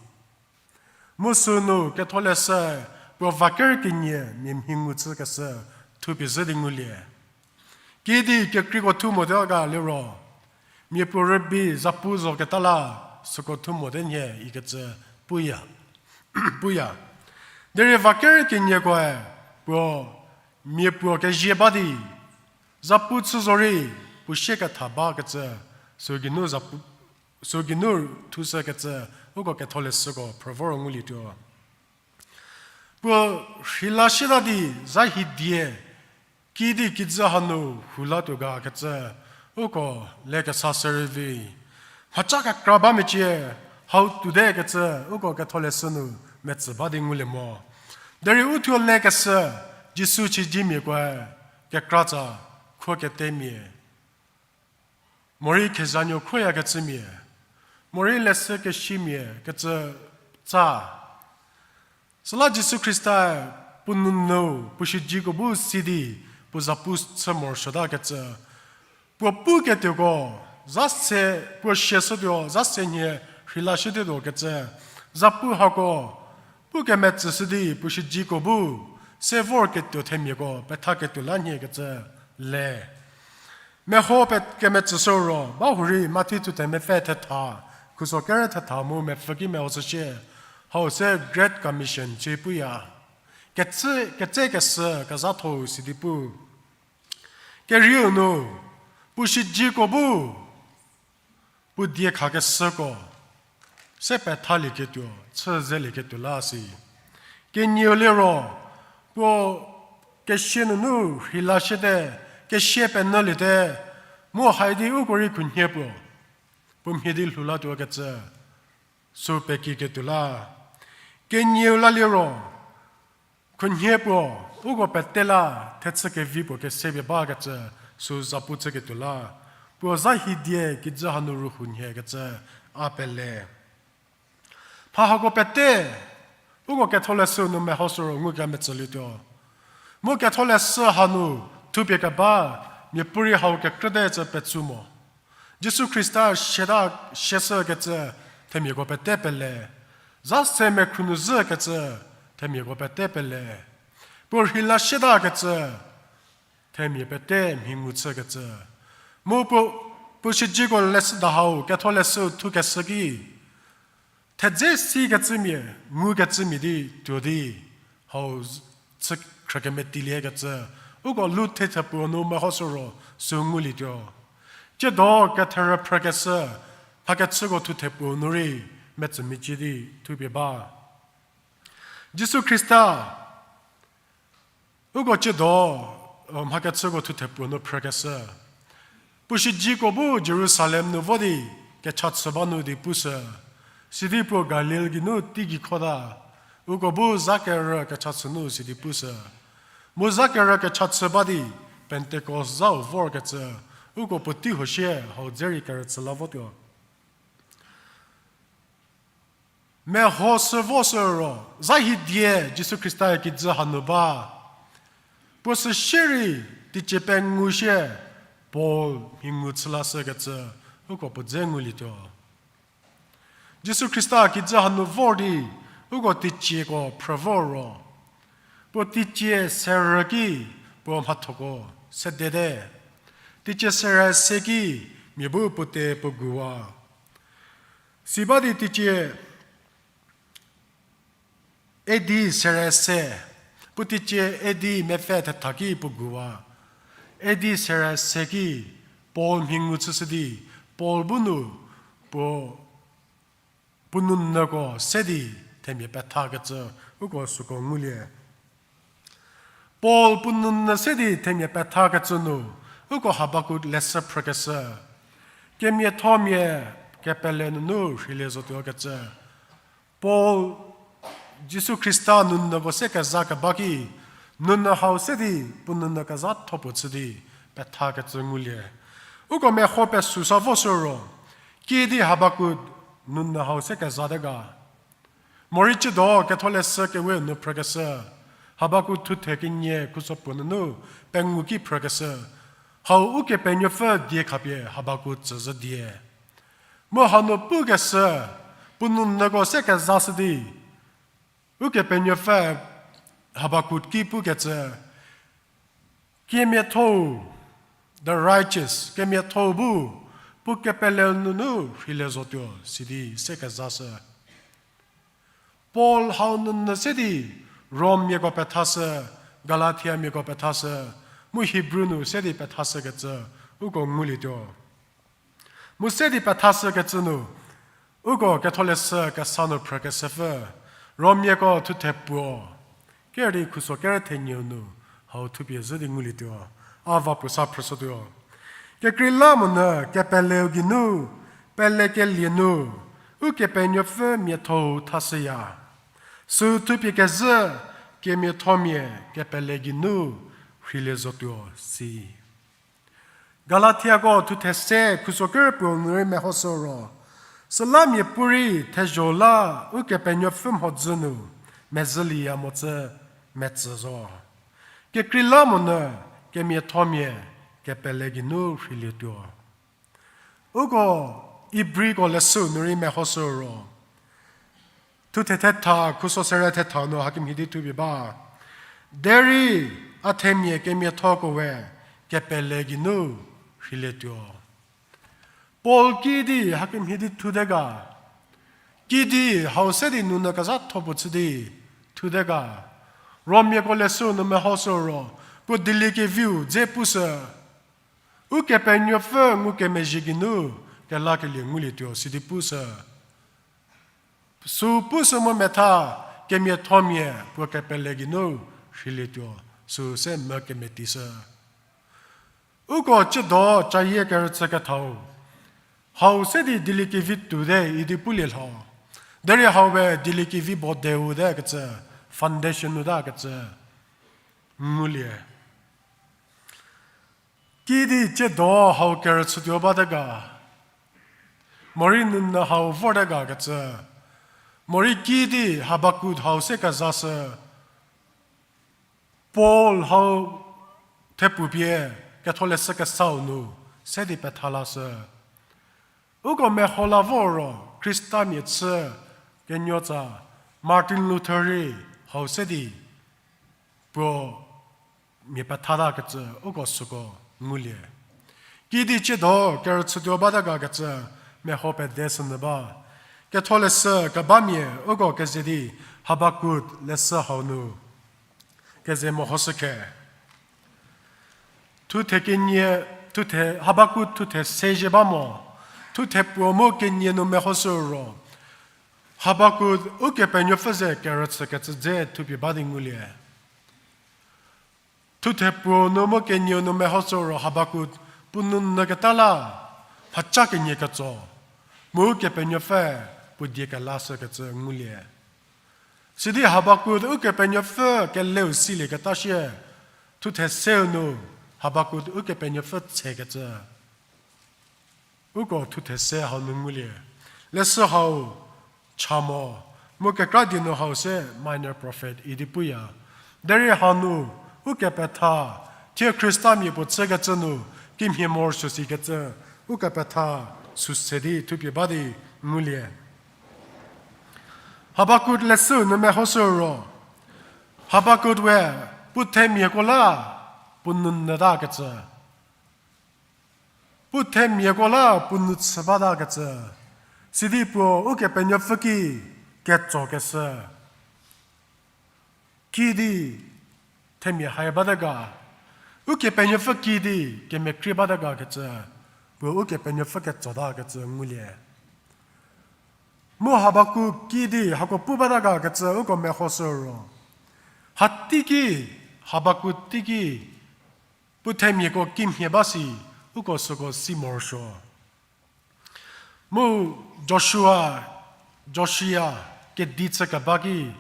Mu sünu ketholeshü puo vaker kenie mia mhi ngu chükeshü thupie zhü di ngulie. Kidi kekreiko thu mote ga liro, mia puo rübei zapu zoketa la süko thu mote nhie ikecü puya. Puya. Derei vaker keniekoe puo mia puo kezie ba di, zapu chü zorei puo sie ketha bakecü, sü geinu zapu, sü geinu thushükecü, uko ketholeshüko phrü vor ngulietuo. Puo rheila sieta di zha hidie, kidi kijü hanu hulatuo gakecü, uko lekesa shürei vi. Mhaca kekra ba mecie, hau tuote kecü, uko ketholeshü nu metsü ba di ngulie mo. Derei uthuo lekeshü, Jisu chüjümiakoe kekratsa, khuo ketemia, morei kezhanuo khroyakecümia, morei leshü keshimia kecü tsa. Süla Jisu Khrista-e puo nunyüu puo shijiko bu si di puo zapu chü morosuotakecü, puo puketuoko, za se, puo siashütuo, za se nhie rheilashütuo kecü, zapu hako pukemetsüshü di puo shijiko bu se vorketuo themiako pethaketuo la nhiekecü le. Meho pe kemetsüshü ro, ba hurei Mathi thuthe mepfü thetha, khuso kere thetha mu mepfü ki mehoshüshie, hau se Great Commission ci puya. Ketse, ketsekeshü kezhatho-u sidi pu. Kerieu nu, puo shijiko bu, puo diekhakeshüko se pethalieketuo, chü zelieketuo la si. Kenieu liro, puo kesia nunu rheilashüte, kesia penyüliete, mu haidi uko rei khunhie puo, puo mhie di lhoulatuokecü, sü pekiketuo la. Kenieu la liro, khunhie puo, uko pete la, thechü kevi puo kesepie bakecü, sü zapu chüketuo la. Puo za hidie kijü hanu rühou nhiekecü, a pele. Mha hako pete, uko ketholeshü nu mehoshü ro ngukemetsülietuo. Mu ketholeshü hanu thupie keba, miapuorei hau kekrüte cü petsu mo. Jisu Khrista siata, siashükecü themiako pete pele. Za se mekhru nu zhükecü themiako pete pele. Puo rheilashütakecü themia pete mhi ngu chükecü. Mu puo, puo shijiko leshüda hau ketholeshü thukeshü ki, thedze sikecümia, ngukecümia di tuo di, hau z-, chü khrükemetilie kecü, uko Luk thuthe puo nu mehoshü ro sü ngulietuo. Tsiedo ketherü phrükeshü, mhakechüko thuthe puo nu rei metsümecie di thupie ba. Jisu Khrista, uko tsiedo, mhakechüko thuthe puo nu phrükeshü. Puo shijiko bu Jerusalem nu vo di kecha chü ba nu di pushü. Sidi puo Galil geinu teigei khota, uko bu za kerü kecha chü nu sidi pushü. Mu za kerü kecha chü ba di Pentecost zau vorkecü, uko puotei huo sie hau dze rei kerüchü la votuo. Mehoshü voshü ro, za hidie Jisu Khrista-e kijü hanu ba. Puo sü shierei teicie pengou sie Paul mhi ngu chü lashükecü, uko puo dze ngulietuo. Jisu Khrista kijü hanu vor di, uko teicieko phrü vor ro, puo teicie serü ki puo mhathoko sedete. Teicie serü se ki mia bu puo te puo guwa. Si ba di teicie A D serü se, puo teicie A D mepfü thetha ki puo guwa. A D serü se ki Paul mhi ngu chüshü di, Paul bu nu puo, puo nunyüko se di themia pethakecü uko süko ngulie. Paul puo nunyü se di themia pethakecü nu, uko Habakuk leshü phrükeshü. Kemiathomia kepele nunu rheilie zotuokecü. Paul, Jisu Khrista nunyüko se kezha keba ki, nunyü hau se di puo nunyü kezhatho puo chü di pethakecü ngulie. Uko meho pesusa voshü ro, kiüdi Habakuk nunyü hau se kezhate ga. Morei tsiedo ketholeshü kewe nu phrükeshü, Habakuk thuthe kenie khuso puo nunu pengou ki phrükeshü, hau Ukepenuopfü die khapie Habakuk tsüzhü die. Mu hanu pukeshü, puo nunyüko se kezhashü di, Ukepenuopfü Habakuk ki pukecü, kemiatho-u, the righteous, kemiatho-u bu puo kepele nunu rheilie zotuo sidi se kezhashü. Paul hau nunyü se di Rommiako pethashü, Galatiamiako pethashü, mu Hebrew nu se di pethashükecü uko ngulietuo. Mu se di pethashükecü nu, uko ketholeshü kesa nu phrükeshüpfü, Rommiako thuthe puo, kerei khuso kere thenieu nu, hau thupie zhü di ngulietuo, a va puo sa phrüshütuo. Kekreilamonyü kepeleu geinu, pelekelie nu, Ukepenuopfü miatho-u thashüya. Sü thupie kezhü, kemiathomia kepele geinu rheilie zotuo si. Galatiako thuthe se khuso ker puo nu rei mehoshü ro, süla miapuorei thezho la Ukepenuopfü mhodzü nu mezhülieya mocü metsü zo. Kekreilamonyü kemiathomia kepele geinu rheilietuo. Uko Ibriko leshüu nu rei mehoshü ro, thuthe thetha khuso sere thetha nu hakemhie di thupie ba. Derei a themia kemiathoko we kepele geinu rheilietuo. Paul kiüdi hakemhie di thute ga, kiüdi hau se di nunu kezhatho puo chü di thute ga, Romiako leshüu nu mehoshü ro, puo dieliekeviu dze pushü, Ukepenuopfü ngukemezhie geinu kelakelie ngulietuo sidi pushü. Sü pushü mu metha kemiathomia puo kepele geinu rheilietuo, sü se mü kemetishü. Uko ciedo cayie kerüchü kethau, hau se di dieliekevi tuote idi pulie lho. Derei hau we dieliekevi bodeu te kecü, foundation nu ta kecü ngulie. Kiüdi ciedo hau kerüchütuo bate ga, morei nunu hau vorte ga kecü, morei kiüdi Habakuk hau se kezashü, Paul hau thepupie Ketholeshü Kesau nu se di petha lashü. Uko meho la vor ro Khristamia chü kenuotsa Martin Luther rei hau se di puo mia pethatakecü uko süko ngulie. Kiüdi ciedo kerüchütuo bate ga kecü meho pede sünyü ba. Ketholeshü kebamia uko keze di Habakuk leshü hau nu keze mehoshü khe. Thuthe kenie, thuthe, Habakuk thuthe se zhie ba mo, thuthe puo mu kenie nu mehoshü ro, Habakuk Ukepenuopfü ze kerüchükecü dze thupie ba di ngulie. Thuthe puo nu mu kenie nu mehoshü ro Habakuk puo nou nyüketa la, mhaca kenie ketso, mu Ukepenuopfü puo die kelashükecü ngulie. Sidi Habakuk Ukepenuopfü keleu silieketa shie, thuthe seu nu Habakuk Ukepenuopfü tsekecü uko thuthe se hau nu ngulie. Leshü hau cha mo, mu kekra die nu hau se minor prophet idi puya. Derei hanu ukepetha, thie Khristamia puo chükecü nu kimhie morosuo sikecü ukepetha sü se di thupie ba di ngulie. Habakuk leshü nu mehoshü ro, Habakuk we puo themiako la puo nou nyütakecü, puo themiako la puo nou chü batakecü, sidi puo Ukepenuopfü ki ketsokeshü. Kiüdi themia hai bate ga, Ukepenuopfü kiüdi kemekrie bate gakecü, puo Ukepenuopfü ketsotakecü ngulie. Mu Habakuk kiüdi hako pu bate gakecü uko mehoshü ro, hateiki, Habakuk teiki puo themiako kimhie ba si, uko süko si morosuo. Mu Joshua, Joshua kedi chükeba ki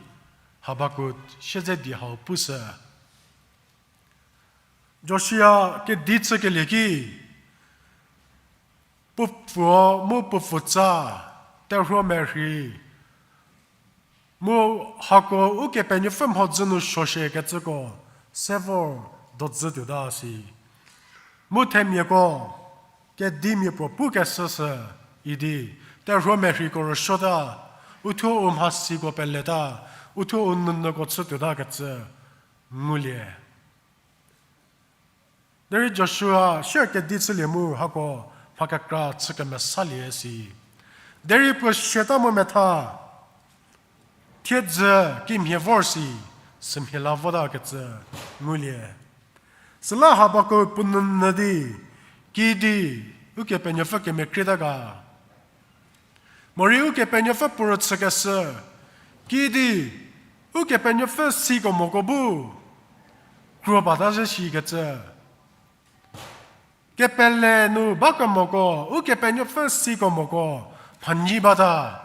Habakuk siedze di hau pushü. Joshua kedi chükelie ki, puo pfuo mu puo pfutsa, terhuo merhi, mu hako Ukepenuopfü mhodzü nu suo shiekecüko se vor dodzü tuota si. Mu themiako kedimia puo pukeshü sü idi, terhuo merhiko rüsuota, uthuo u mhasiko peleta, uthuo u nounyüko chü tuotakecü ngulie. Derei Joshua sier kedi chülie mu hako mha kekra chü kemesalie si. Derei puo siata mu metha, thiedzü kimhie vor si, sümhie la votakecü ngulie. Süla Habakuk puo nounyü di, kiüdi Ukepenuopfü kemekrieta ga, morei Ukepenuopfü puo rüchükeshü, kiüdi Ukepenuopfü sikemoko bu kro bata zhü shikecü, kepele nu bakemoko, Ukepenuopfü sikemoko, mhanyi bata,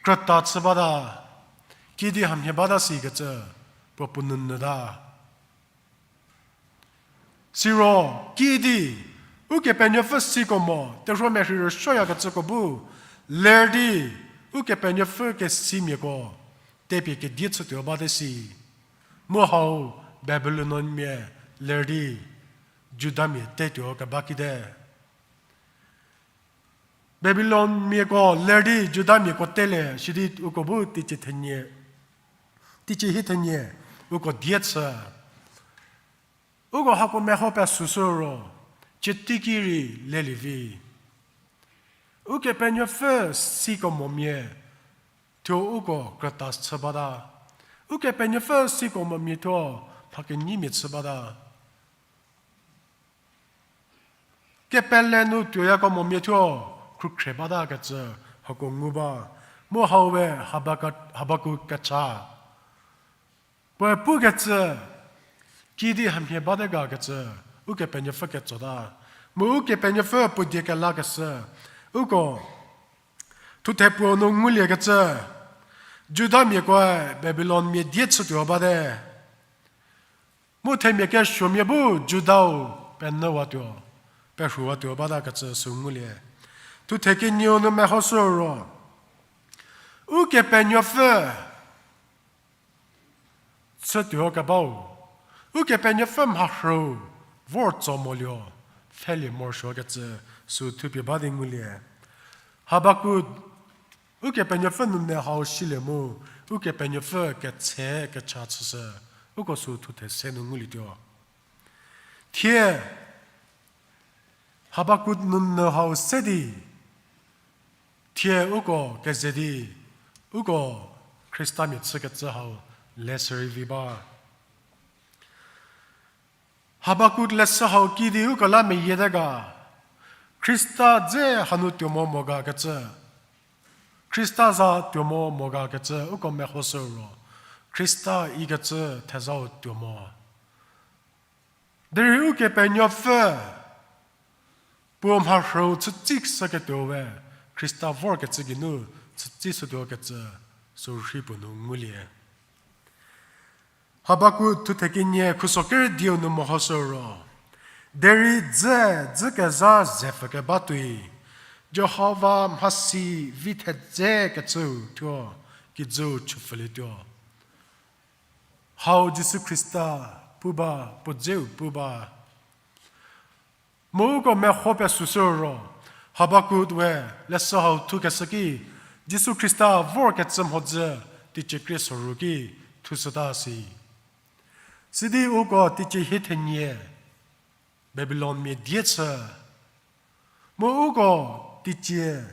krüta chü bata, kiüdi hamhie bata sikecü puo puo nounyüta. Siro, kiüdi, Ukepenuopfü siko mo, terhuo merhei rüsuoyakecüko bu, ler di, Ukepenuopfü kesimiako, tepie kedie chütuo bate si. Mu hau, Babilonmia, ler di, Judamia tetuo keba kite. Babilonmiako ler di Judamiako tele, sidi uko bu teicie thenie, teicie hie thenie, uko die chü. Uko hako meho pesüshü ro, cieteiki rei lelie vi. Ukepenuopfü siko momia, thuo uko krüta chü bata. Ukepenuopfü siko momia thuo, mha kenyimia chü bata. Kepele nu tuoyako momia thuo, khrukhre batakecü, hako ngu ba. Mu hau we Habaka-, Habakuk kecha. Puoe pukecü, kiüdi hamhie bate gakecü, Ukepenuopfü ketsota. Mu Ukepenuopfü puo die kelakeshü, uko, thuthe puo nu nguliekecü, Judamiakoe Babilonmia die chütuo bate. Mu themia kesuomia bu Judau penyüwatuo, perhuwatuo batakecü sü ngulie. Thuthe kenieu nu mehoshü ro, Ukepenuopfü chütuo kebau, Ukepenuopfü mharhüu vor tso molio, pfhelie morosuokecü sü thupie ba di ngulie. Habakuk, Ukepenuopfü nunu hau silie mu, Ukepenuopfü ketse kecha chüshü, uko sü thuthe se nu ngulietuo. Thie, Habakuk nunu hau se di, thie uko keze di, uko Khristamia chükecü hau le sürei vi ba. Habakuk leshü hau kiüdi uko la meyiete ga, Khrista dze hanu tuo mo mo gakecü, Khrista za tuo mo mo gakecü uko mehoshü ro, Khrista ikecü thezau tuo mo. Derei Ukepenuopfü puo mharhüu chütsi shüketuo we, Khrista vorkecü geinu chütsi shütuokecü sürhei puo nu ngulie. Habakuk thuthe kenie khuso kerü dieu nu mehoshü ro, derei dzü, dzü kezha zepfü keba tuoi, Jihova mhasi vi thedze kecüu thuo, kijüu chüpfülietuo. Hau Jisu Khrista pu ba, puo dzeu pu ba. Mu uko meho pesüshü ro, Habakuk we leshü hau thukeshü ki, Jisu Khrista vorkecü mhodzü teicie krie soru ki thushüta si. Sidi uko teicie hie thenie, Babilonmia die chü. Mu uko teicie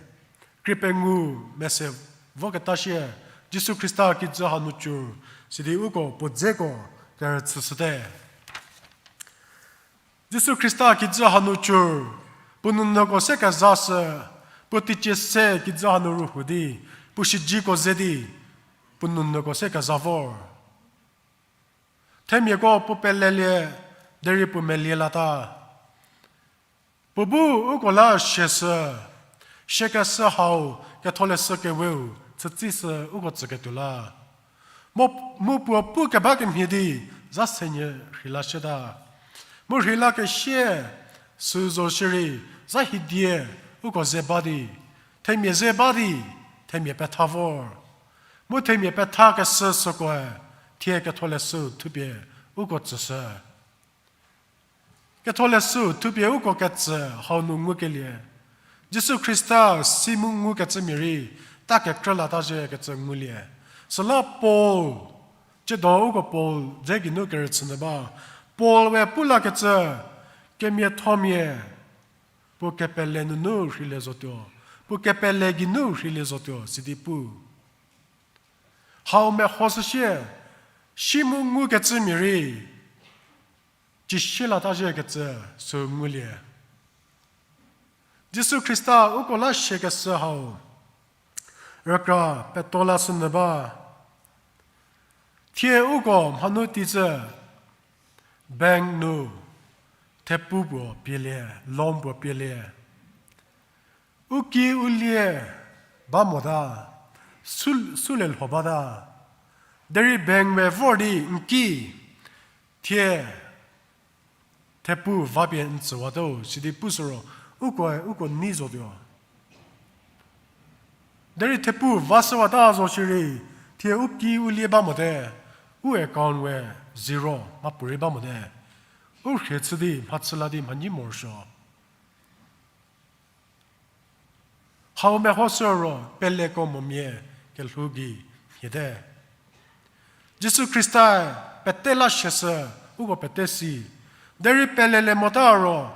krie pengou mese voketa shie, Jisu Khrista kijü hanu cür, sidi uko puo dzeko kerüchüshüte. Jisu Khrista kijü hanu cür, puo nunuko se kezashü, puo teicie se kijü hanu rühou di, puo shijiko ze di, puo nunuko se keza vor. Themiako puo pelelie, derei puo melie lata. Puo bu uko la siashü, siakeshü hau ketholeshü keweu chütsishü uko tsüketuo la. Mu, mu puo pu keba kemhie di, za senyie rheilashüta. Mu rheilakesie, sü zo shierei, za hidie, uko ze ba di, themia ze ba di, themia petha vor. Mu themia pethakeshü sükoe, thie ketholeshü thupie uko tsüshü. Ketholeshü thupie uko ketsü hau nu ngukelie. Jisu Khrista si mu ngukecümia rei, ta kekrü lata zhie kecü ngulie. Süla Paul, tsiedo uko Paul dze geinu kerüchü nyü ba. Paul we pu lakecü, kemiathomia, puo kepele nunu rheilie zotuo, puo kepele geinu rheilie zotuo, sidi pu. Hau mehoshüsie, si mu ngukecümia rei, cisie lata zhie kecü sü ngulie. Jisu Khrista uko la siakeshü hau, rükra peto lashü nyü ba. Thie uko mhanu teicü, bank nu, thepu puo pielie, loan puo pielie. U ki u lie ba mota, su, süle lho bata. Derei bank we vor di n ki, thie thepu vapie n tsüwatuo, sidi pushü ro, ukoe uko nei zotuo. Derei thepu vashüwata zo shierei, thie u ki u lie ba mote, u account we zero mhapuorei ba mote, u rhie chü di mhachü la di mhanyi morosuo. Hau mehoshü ro peleko momia kelhou gei mhiete. Jisu Khrista pete la shieshü, uko pete si. Derei pelelie mota ro,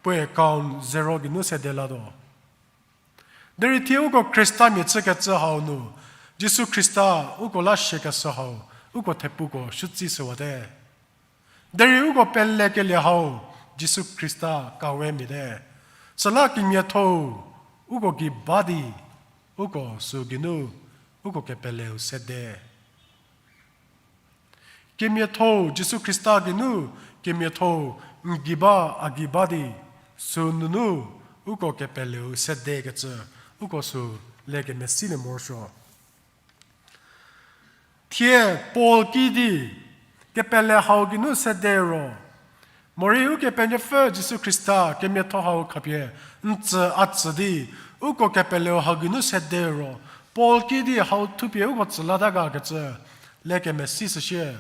puoe account zero geinu sede latuo. Derei thie uko Khristamia chükecü hau nu, Jisu Khrista uko la shiekeshü hau, uko thepuko shütsi shüwate. Derei uko pelekelie hau, Jisu Khrista kawe miate. Süla kemiatho-u uko gei ba di, uko sü geinu, uko kepeleu sede. Kemiatho-u Jisu Khrista geinu, kemiatho-u n gei ba a gei ba di, sü nunu, uko kepeleu sedekecü, uko sü le kemesilie morosuo. Thie Paul ki di, kepele hau geinu sede ro, morei Ukepenuopfü Jisu Khrista kemiatho hau khapie n tsü a tsü di, uko kepeleu hau geinu sede ro, Paul ki di hau thupie uko tsü lata gakecü le kemesi shüshie.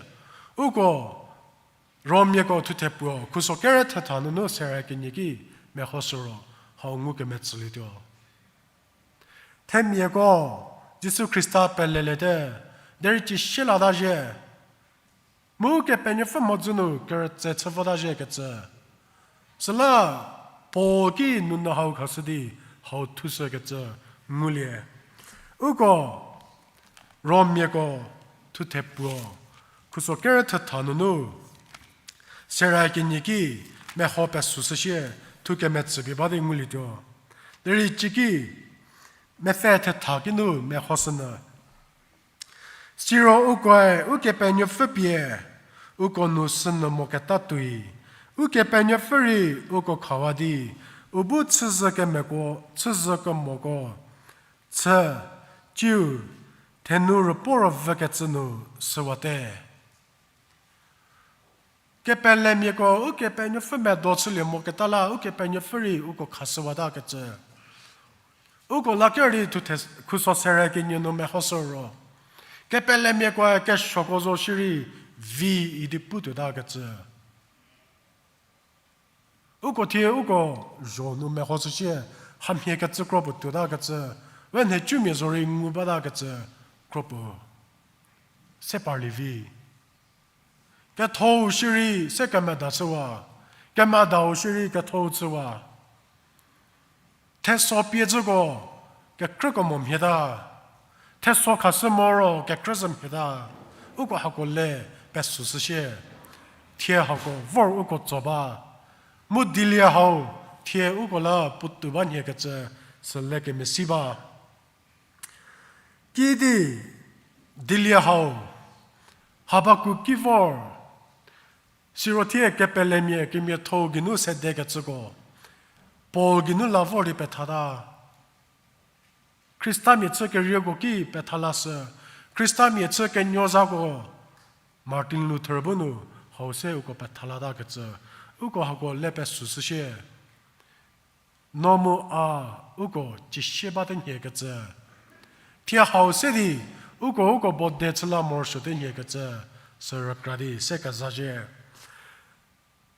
Uko Romiako thuthe puo khuso kere thetha nunu sera kenie ki mehoshü ro, hau ngukemetsülietuo. Themiako Jisu Khrista peleliete, derei cisie lata zhie, mu Kepenuopfü mhodzü nu kerütse chü vota zhiekecü. Süla Paul ki nunu hau khashü di hau thushükecü ngulie. Uko Romiako thuthe puo khuso kere thetha nunu sera kenie ki meho pesüshüshie, thu kemetsüpie ba di ngulietuo. Derei ciki mepfü thetha kinu mehoshünyü. Siro ukoe Ukepenuopfü pie uko nu sünyü moketa tuoi, Ukepenuopfü rei uko khawa di, u bu chüzhü kemeko, chüzhü kemoko chü, tsiu thenu rüpuo rüvükecü nu süwate. Kepelemiako Ukepenuopfü medo chülie moketa la Ukepenuopfü rei uko khashüwatakecü. Uko laker di thuthe khuso sera kenie nu mehoshü ro, kepelemiakoe kesuoko zo shierei vi idi putuotakecü. Uko thie uko zho nu mehoshüshie, hamhie kecü kro puo tuotakecü, we nhicumia zorei ngu batakecü kro puo se parlie vi. Ketho-u shierei se kemeda chüwa, kemedau shierei ketho-u chüwa. Theso pie cüko kekrüko mo mhieta, theso khashü moro kekrü zhü mhieta, uko hako le pesüshüshie, thie hako vor uko tso ba, mu dilie hau thie uko la puotou ba nhiekecü sü le kemesi ba. Kiüdi dilie hau, Habakuk ki vor, siro thie kepelemia kemiatho-u geinu sedekecüko, Paul geinu la vor di pethata. Khristamia chü kerieko ki pethalashü, Khristamia chü kenuozhako, Martin Luther bu nu hau se uko pethalatakecü, uko hako le pesüshüshie. No mu a uko cisie bate nhiekecü. Thie hau se di, uko uko bode chüla morosuote nhiekecü, sü rükra di se kezashie.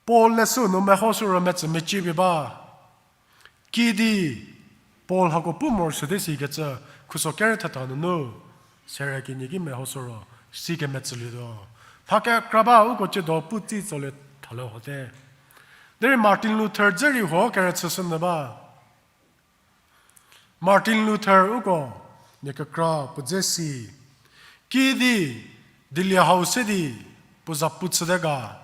Paul leshü nu mehoshü ro metsü meciepie ba. Kiüdi Paul hako pu morosuote sikecü, khuso kere thetha nunu, sera kenie ki mehoshü ro, si kemetsülietuo. Mha kekra ba uko ciedo pu tsi tsolie thale hote. Derei Martin Luther dze rei huo kerüchüshünyü ba. Martin Luther uko nie kekra puo dze si. Kiüdi dilie hau se di puo za pu chüte ga.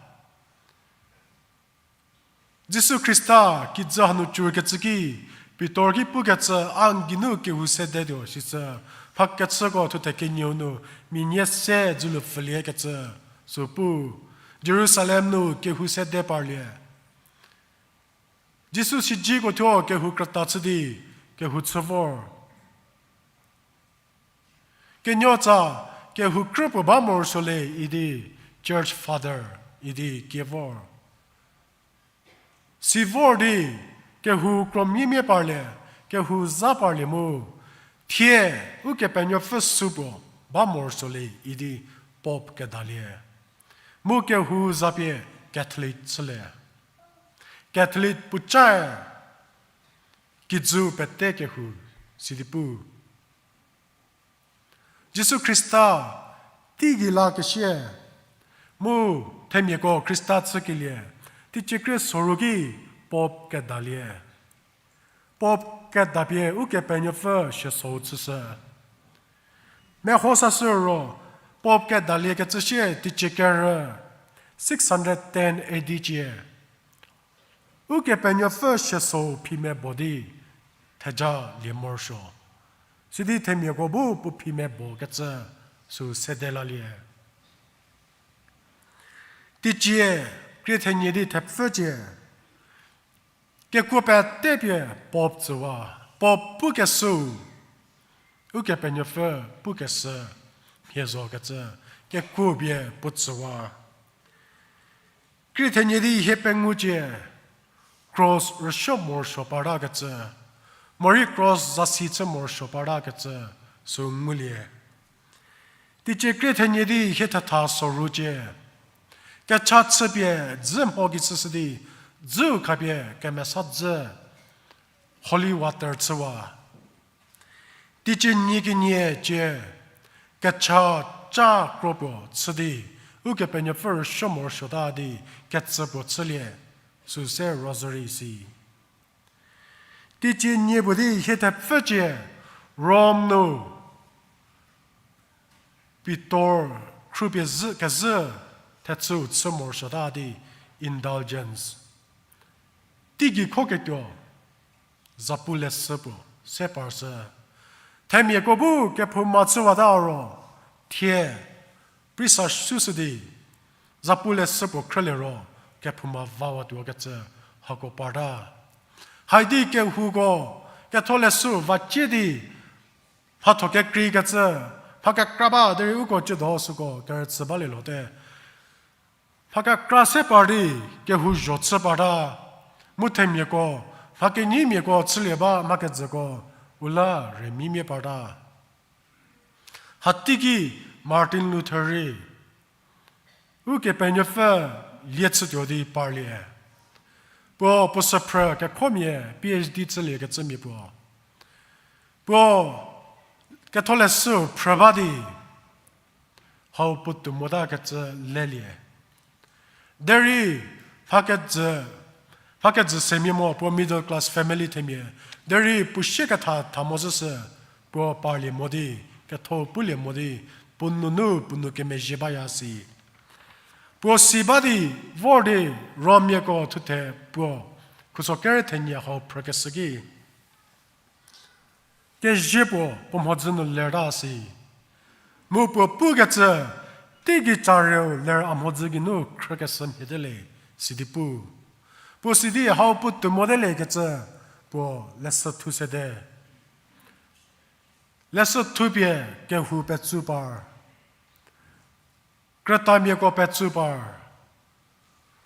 Jisu Khrista kijü hanu cürkecü ki, Pitor ki pukecü a n geinu kehou sedetuo sicü, mha kechüko thuthe kenieu nu, mia nie se dzülu pfüliekecü, sü pu, Jerusalem nu kehou sede parlie. Jisu siedzeko thuo kehou krüta chü di, kehou chü vor. Kenuotsa, Kehou krü puo ba morosuo le idi church father idi kie vor. Si vor di kehou kromia mia parlie, kehou za parlie mu, thie Ukepenuopfü sü puo ba morosuo le idi Pope kedalie. Mu kehou za pie Catholic chülie. Catholic puocae kijü pete kehou sidi pu. Jisu Khrista teigei la kesie, mu themiako Khrista chükelie, teicie krie soru ki Pope kedalie. Pope kedapie Ukepenuopfü siesou chüshü. Meho sashü ro, Pope kedalie kecü sie teicie kerü, six hundred ten A D cie. Ukepenuopfü siesou phi mebo di theja lie morosuo. Sidi themiako bu puo phi mebo kecü sü sede lalie. Teicie, krie thenie di thepfü cie. Kekuo pete pie Pope tsüwa, Pope pukeshüu, Ukepenuopfü pukeshü, mhie zo kecü, kekuo pie puo tsüwa. Krie thenie di hie pengou cie, cross rüsuo morosuo parta kecü, morei cross zasi chü morosuo parta kecü, sü ngulie. Teicie krie thenie di hie thetha soru cie, kecha chüpie dzü mho ki chüshü di, dzüu khapie kemesa dzü, holy water chüwa. Teicie nie kenie cie, kecha ca kro puo chü di, Ukepenuopfü rüsuo morosuota di, kecü puo chülie, sü se rosary si. Teicie nie puo di hie thepfü cie, Rome nu Pitor khrüpie zhü, kezhü thechüu chü morosuota di indulgence. Teigei kho ketuo, zapu leshü puo se parshü. Themiako bu kephouma chüwata ro, thie, prisa süshü di, zapu leshü puo khrülie ro, kephouma vawatuo kecü, hako parta. Haidi kehouko, ketholeshü vacie di, mhatho kekreikecü, mha kekra ba derei uko ciedo süko kerüchü balie lote. Mha kekra se par di kehou zho chü parta, mu themiako, mha kenyimiako chülie ba mha kejüko, u la rümeimia parta. Hateiki Martin Luther rei, Ukepenuopfü lie chütuo di parlie. Puo puo süphrü kekhomia P H D chülie kecümia puo. Puo ketholeshü phrü ba di, hau puotou mota kecü lelie. Derei, mha kejü, mha kejü semia mo puo middle class family themia. Derei puo sie ketha tha mo zhüshü, puo parlie mo di, ketho pulie mo di, puo nunu puo nou kemezhie baya si. Puo si ba di, vor di, Romiako thuthe puo, khuso kere thenie hau phrükeshü ki, kezhie puo puo mhodzü nu lerta si. Mu puo pukecü, teigei carieu ler a mhodzü geinu khrükeshü mhie te le, sidi pu. Puo sidi hau puotou mote le kecü, puo leshü thu sede. Leshü thupie kehou petsu par. Krütamiako petsu par.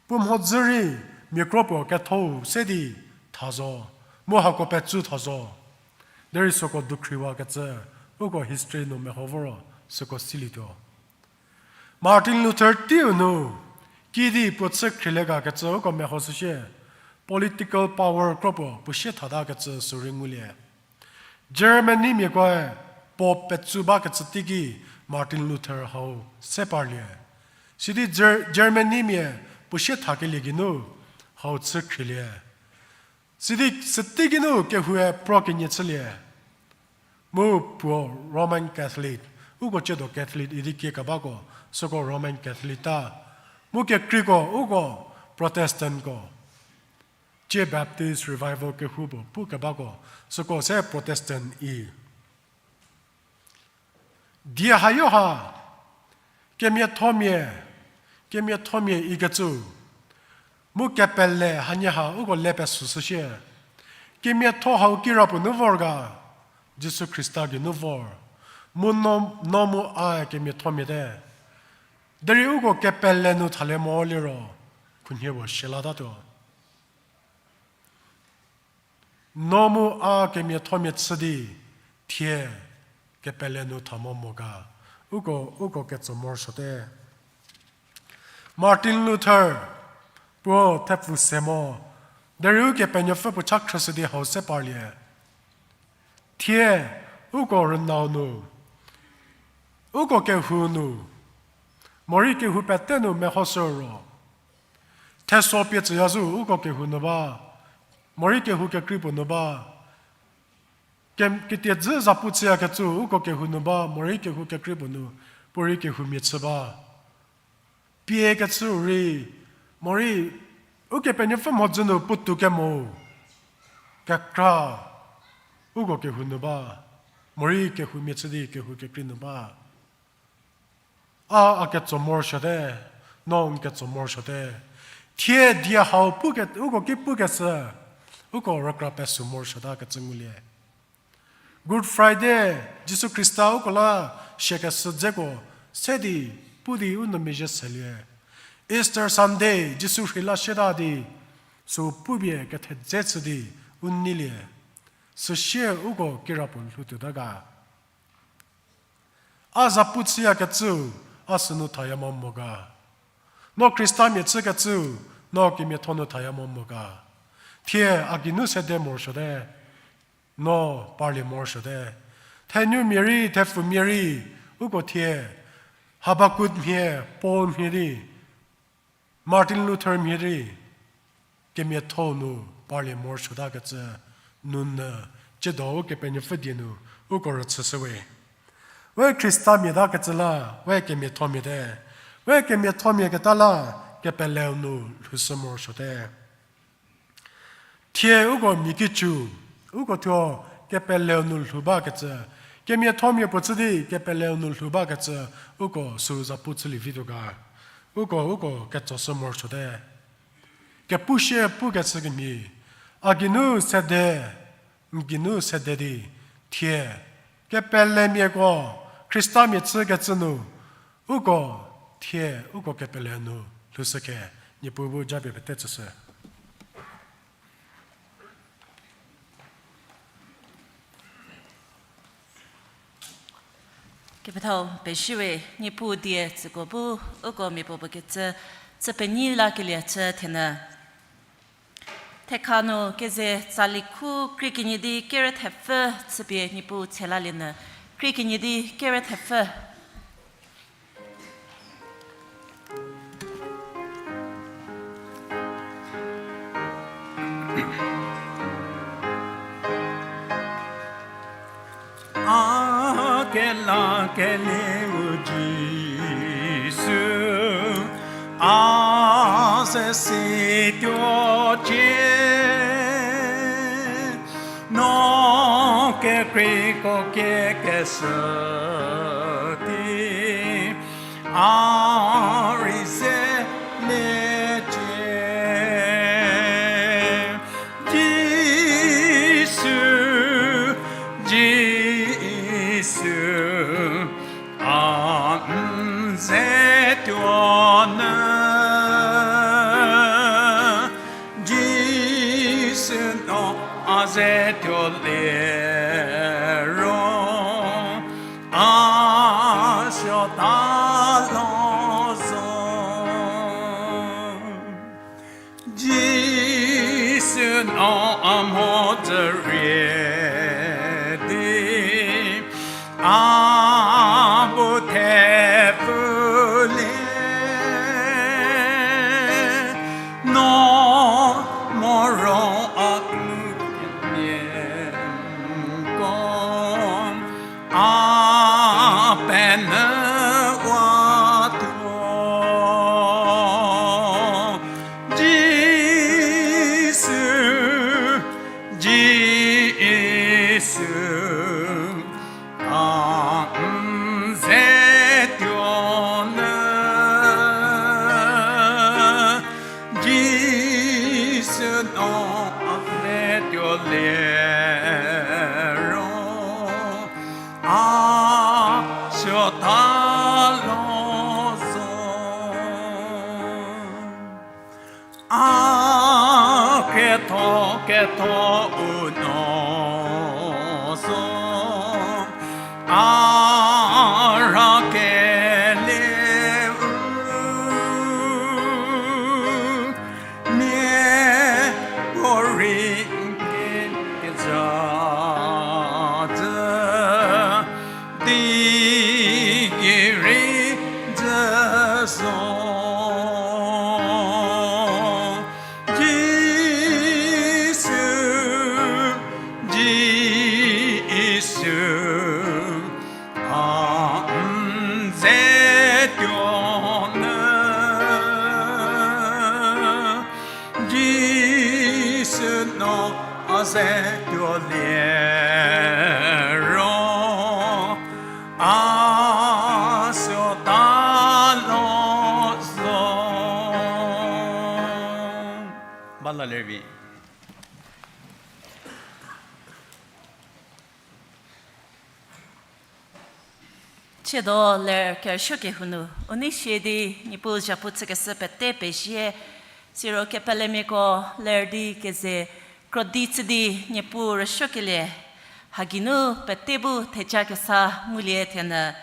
Puo mhodzü rei mia kro puo kethou se di tha zo, mu hako petsu tha zo. Derei süko dukhriwakecü, uko history nu meho voro, süko silietuo. Martin Luther teiu nu, kidi puo chü khrielie ga kecü uko meho süsie, political power kro puo puo sie thata kecü sü rei ngulie. Germany miakoe Pope petsu ba kecü teiki Martin Luther hau se parlie. Sidi Ger-, Germany mia puo sie thakelie geinu hau chü khrielie. Sidi süteiki nu kehoue pro kenie chülie. Mu puo Roman Catholic, uko ciedo Catholic idi kiekebako, süko Roman Catholic ta. Mu kekreiko, uko Protestantko. Tie Baptist Revival kehou puo pu kebako, süko se Protestant i. Die hayo ha, kemiathomia, kemiathomia ikecü, mu kepele hanie ha uko le pesüshü shie. Kemiatho hau kirapuo nu vor ga, Jisu Khrista geinu vor. Mu no, no mu a kemiathomia te. Derei uko kepele nu thalie mo liro, khunhie puo shielatatuo. No mu a kemiathomia chü di, thie kepele nu tha mo mo ga, uko, uko ketso morosuote. Martin Luther, puo thepfu se mo, derei Ukepenuopfü puo cha khrüshü di hau se parlie. Thie, uko rünau nu, uko kehou nu, morei kehou pete nu mehoshü ro, theso pie tsüya zhü uko kehou nu ba, morei kehou kekrei puo nu ba, ke-, ketiedzü zapu chüyakecü uko kehou nu ba, morei kehou kekrei puo nu, puorei kehoumia chü ba. Pie kecü rei, morei, Ukepenuopfü mhodzü nu puotou kemo, kekra, uko kehou nu ba, morei kehoumia chü di kehou kekrei nu ba. A, a ketso morosuote, no n ketso morosuote. Thie die hau puke-, uko ki pukeshü, uko rükra pesü morosuotakecü ngulie. Good Friday, Jisu Khrista uko la siakeshü dzeko se di, pu di u nu mezhie selie. Easter Sunday, Jisu rhei la siata di, sü pupie kethedze chü di, u neilie. Süsie uko kirapuo lhoutuota ga. A zapu chüyakecüu, a sünu thaya mo mo ga. No Khristamia chükecüu, no kemiatho nu thaya mo mo ga. Thie a geinu sede morosuote, no parlie morosuote. Thenumia rei, thepfumia rei, uko thie, Habakuk mhie, Paul mhie di, Martin Luther mhie di, kemiatho nu parlie morosuotakecü, nunu, tsiedo Ukepenuopfü die nu, uko rüchüshüwe. We Khristamia takecü la, we kemiathomia te. We kemiathomia keta la, kepeleu nu lhoushü morosuote. Thie uko mia kicu, uko thuo kepeleu nu lhou bakecü, kemiathomia puo chü di kepeleu nu lhou bakecü, uko sü zapu chülie vituo ga, uko, uko ketsoshü morosuote. Kepushie pukecü kemhie, a geinu sede, n geinu sede di, thie, kepelemiako, Khristamia chükecü nu, uko, thie, uko kepele nu, lhoushü khe, Niepuu bu japie pete tsüshü. Kepethau pezie we, Niepuu die tsüko bu, uko miapuopuo kecü, chü penyi lakelie chü thenyü. Thekha nu keze tsali khu krie kenie di kere thepfü chüpie Niepuu tshe lalie nyü, krie kenie di kere thepfü. A kelakelieu Jisu, a ze situo cie, no kekreiko kiekeshü di, a rei zeliecie. Jisu, Jisu, a n ze tuo nyü, Jisu no a ze tuo liro, a suota lo zo. Jisu no a mhodzü rie di, a bu thepfulie, no moro a ngumia ko, a penyüwatuo. Jisu, Jisu, a n ze tuo nyü, Jisu no a ze tuo liro, a tuo lie ro, a suo ta lo zo. Ba la lervi. Tsiedo ler kerüsuo kehou nu, u nei sie di Niepuu zhapu chükeshü pete pezie, siro kepelemiako ler di keze krodi chü di Niepuu rüsuokelie, ha geinu pete bu theja kesa ngulie thenyü.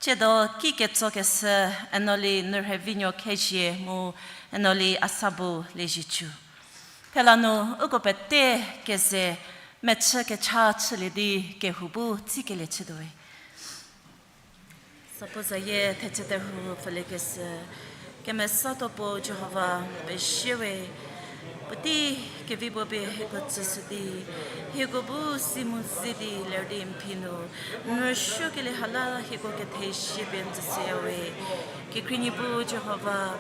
Tsiedo ki ketsokeshü Enoli Nurhevinuo Khezhie mu Enoli Asabu Liezietsu. Thela nu uko pete keze mechü kecha chülie di kehou bu tsikelie chütuowe. Sapo zayie thechü terhu pfüliekeshü, kemesa tuo puo Jihova pezie we, puotei kevi puo pie hieko tsüshü di, hieko bu si mu ze di ler di n phi nu, n rüsuokelie ha la hieko kethezie pie n tsüshüya we. Kekhrie Niepuu Jihova,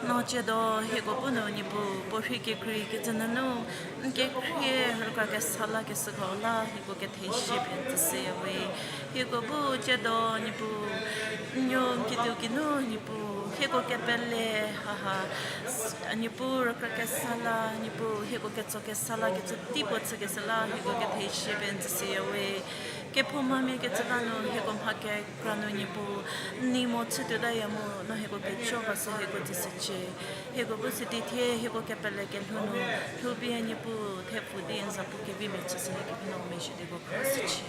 no tsiedo hieko bu nu Niepuu, puo rhei kekrei kecü nunu, n kekhrie rükra kesa lakeshüko la hieko kethezie pie n tsüshüya we. Hieko bu tsiedo Niepuu, n nuo n kituo geinu Niepuu, hieko kepele haha, Niepuu rükra kesa la, Niepuu hieko ketso kesa la, kecü tei puo chükeshü la hieko kethezie pie n tsüshüya we. Kephoumamia kecü la nu hieko mha kekra nu Niepuu, n nei mo chütuotaya mu no hieko kejo va sü hieko tsüshücie. Hieko bu sidi thie hieko kepele kelhou nu, lhoupie Niepuu thepfu di n zapu kevimia chüshülie kevinu mezhie di ko khashücie.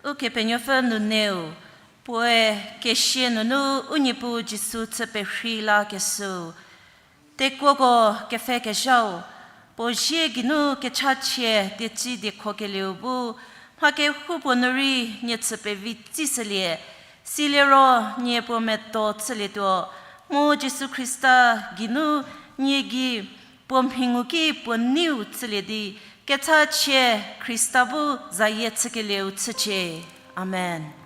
Ukepenuopfü nuneu, puoe kesia nunu u Niepuu Jisu chü perhei lakeshüu, tekuoko kepfhekezhau, puo zie geinu kechachie dieci diekhokelieu bu, mha kehoupuo nu rei nie chü pevi tsishülie, siliro nie puo medo chülietuo, mu Jisu Khrista geinu nie gei puo mhi ngu ki puo neiu chülie di, kechachie Khrista bu zayie chükelieu chücie. Amen.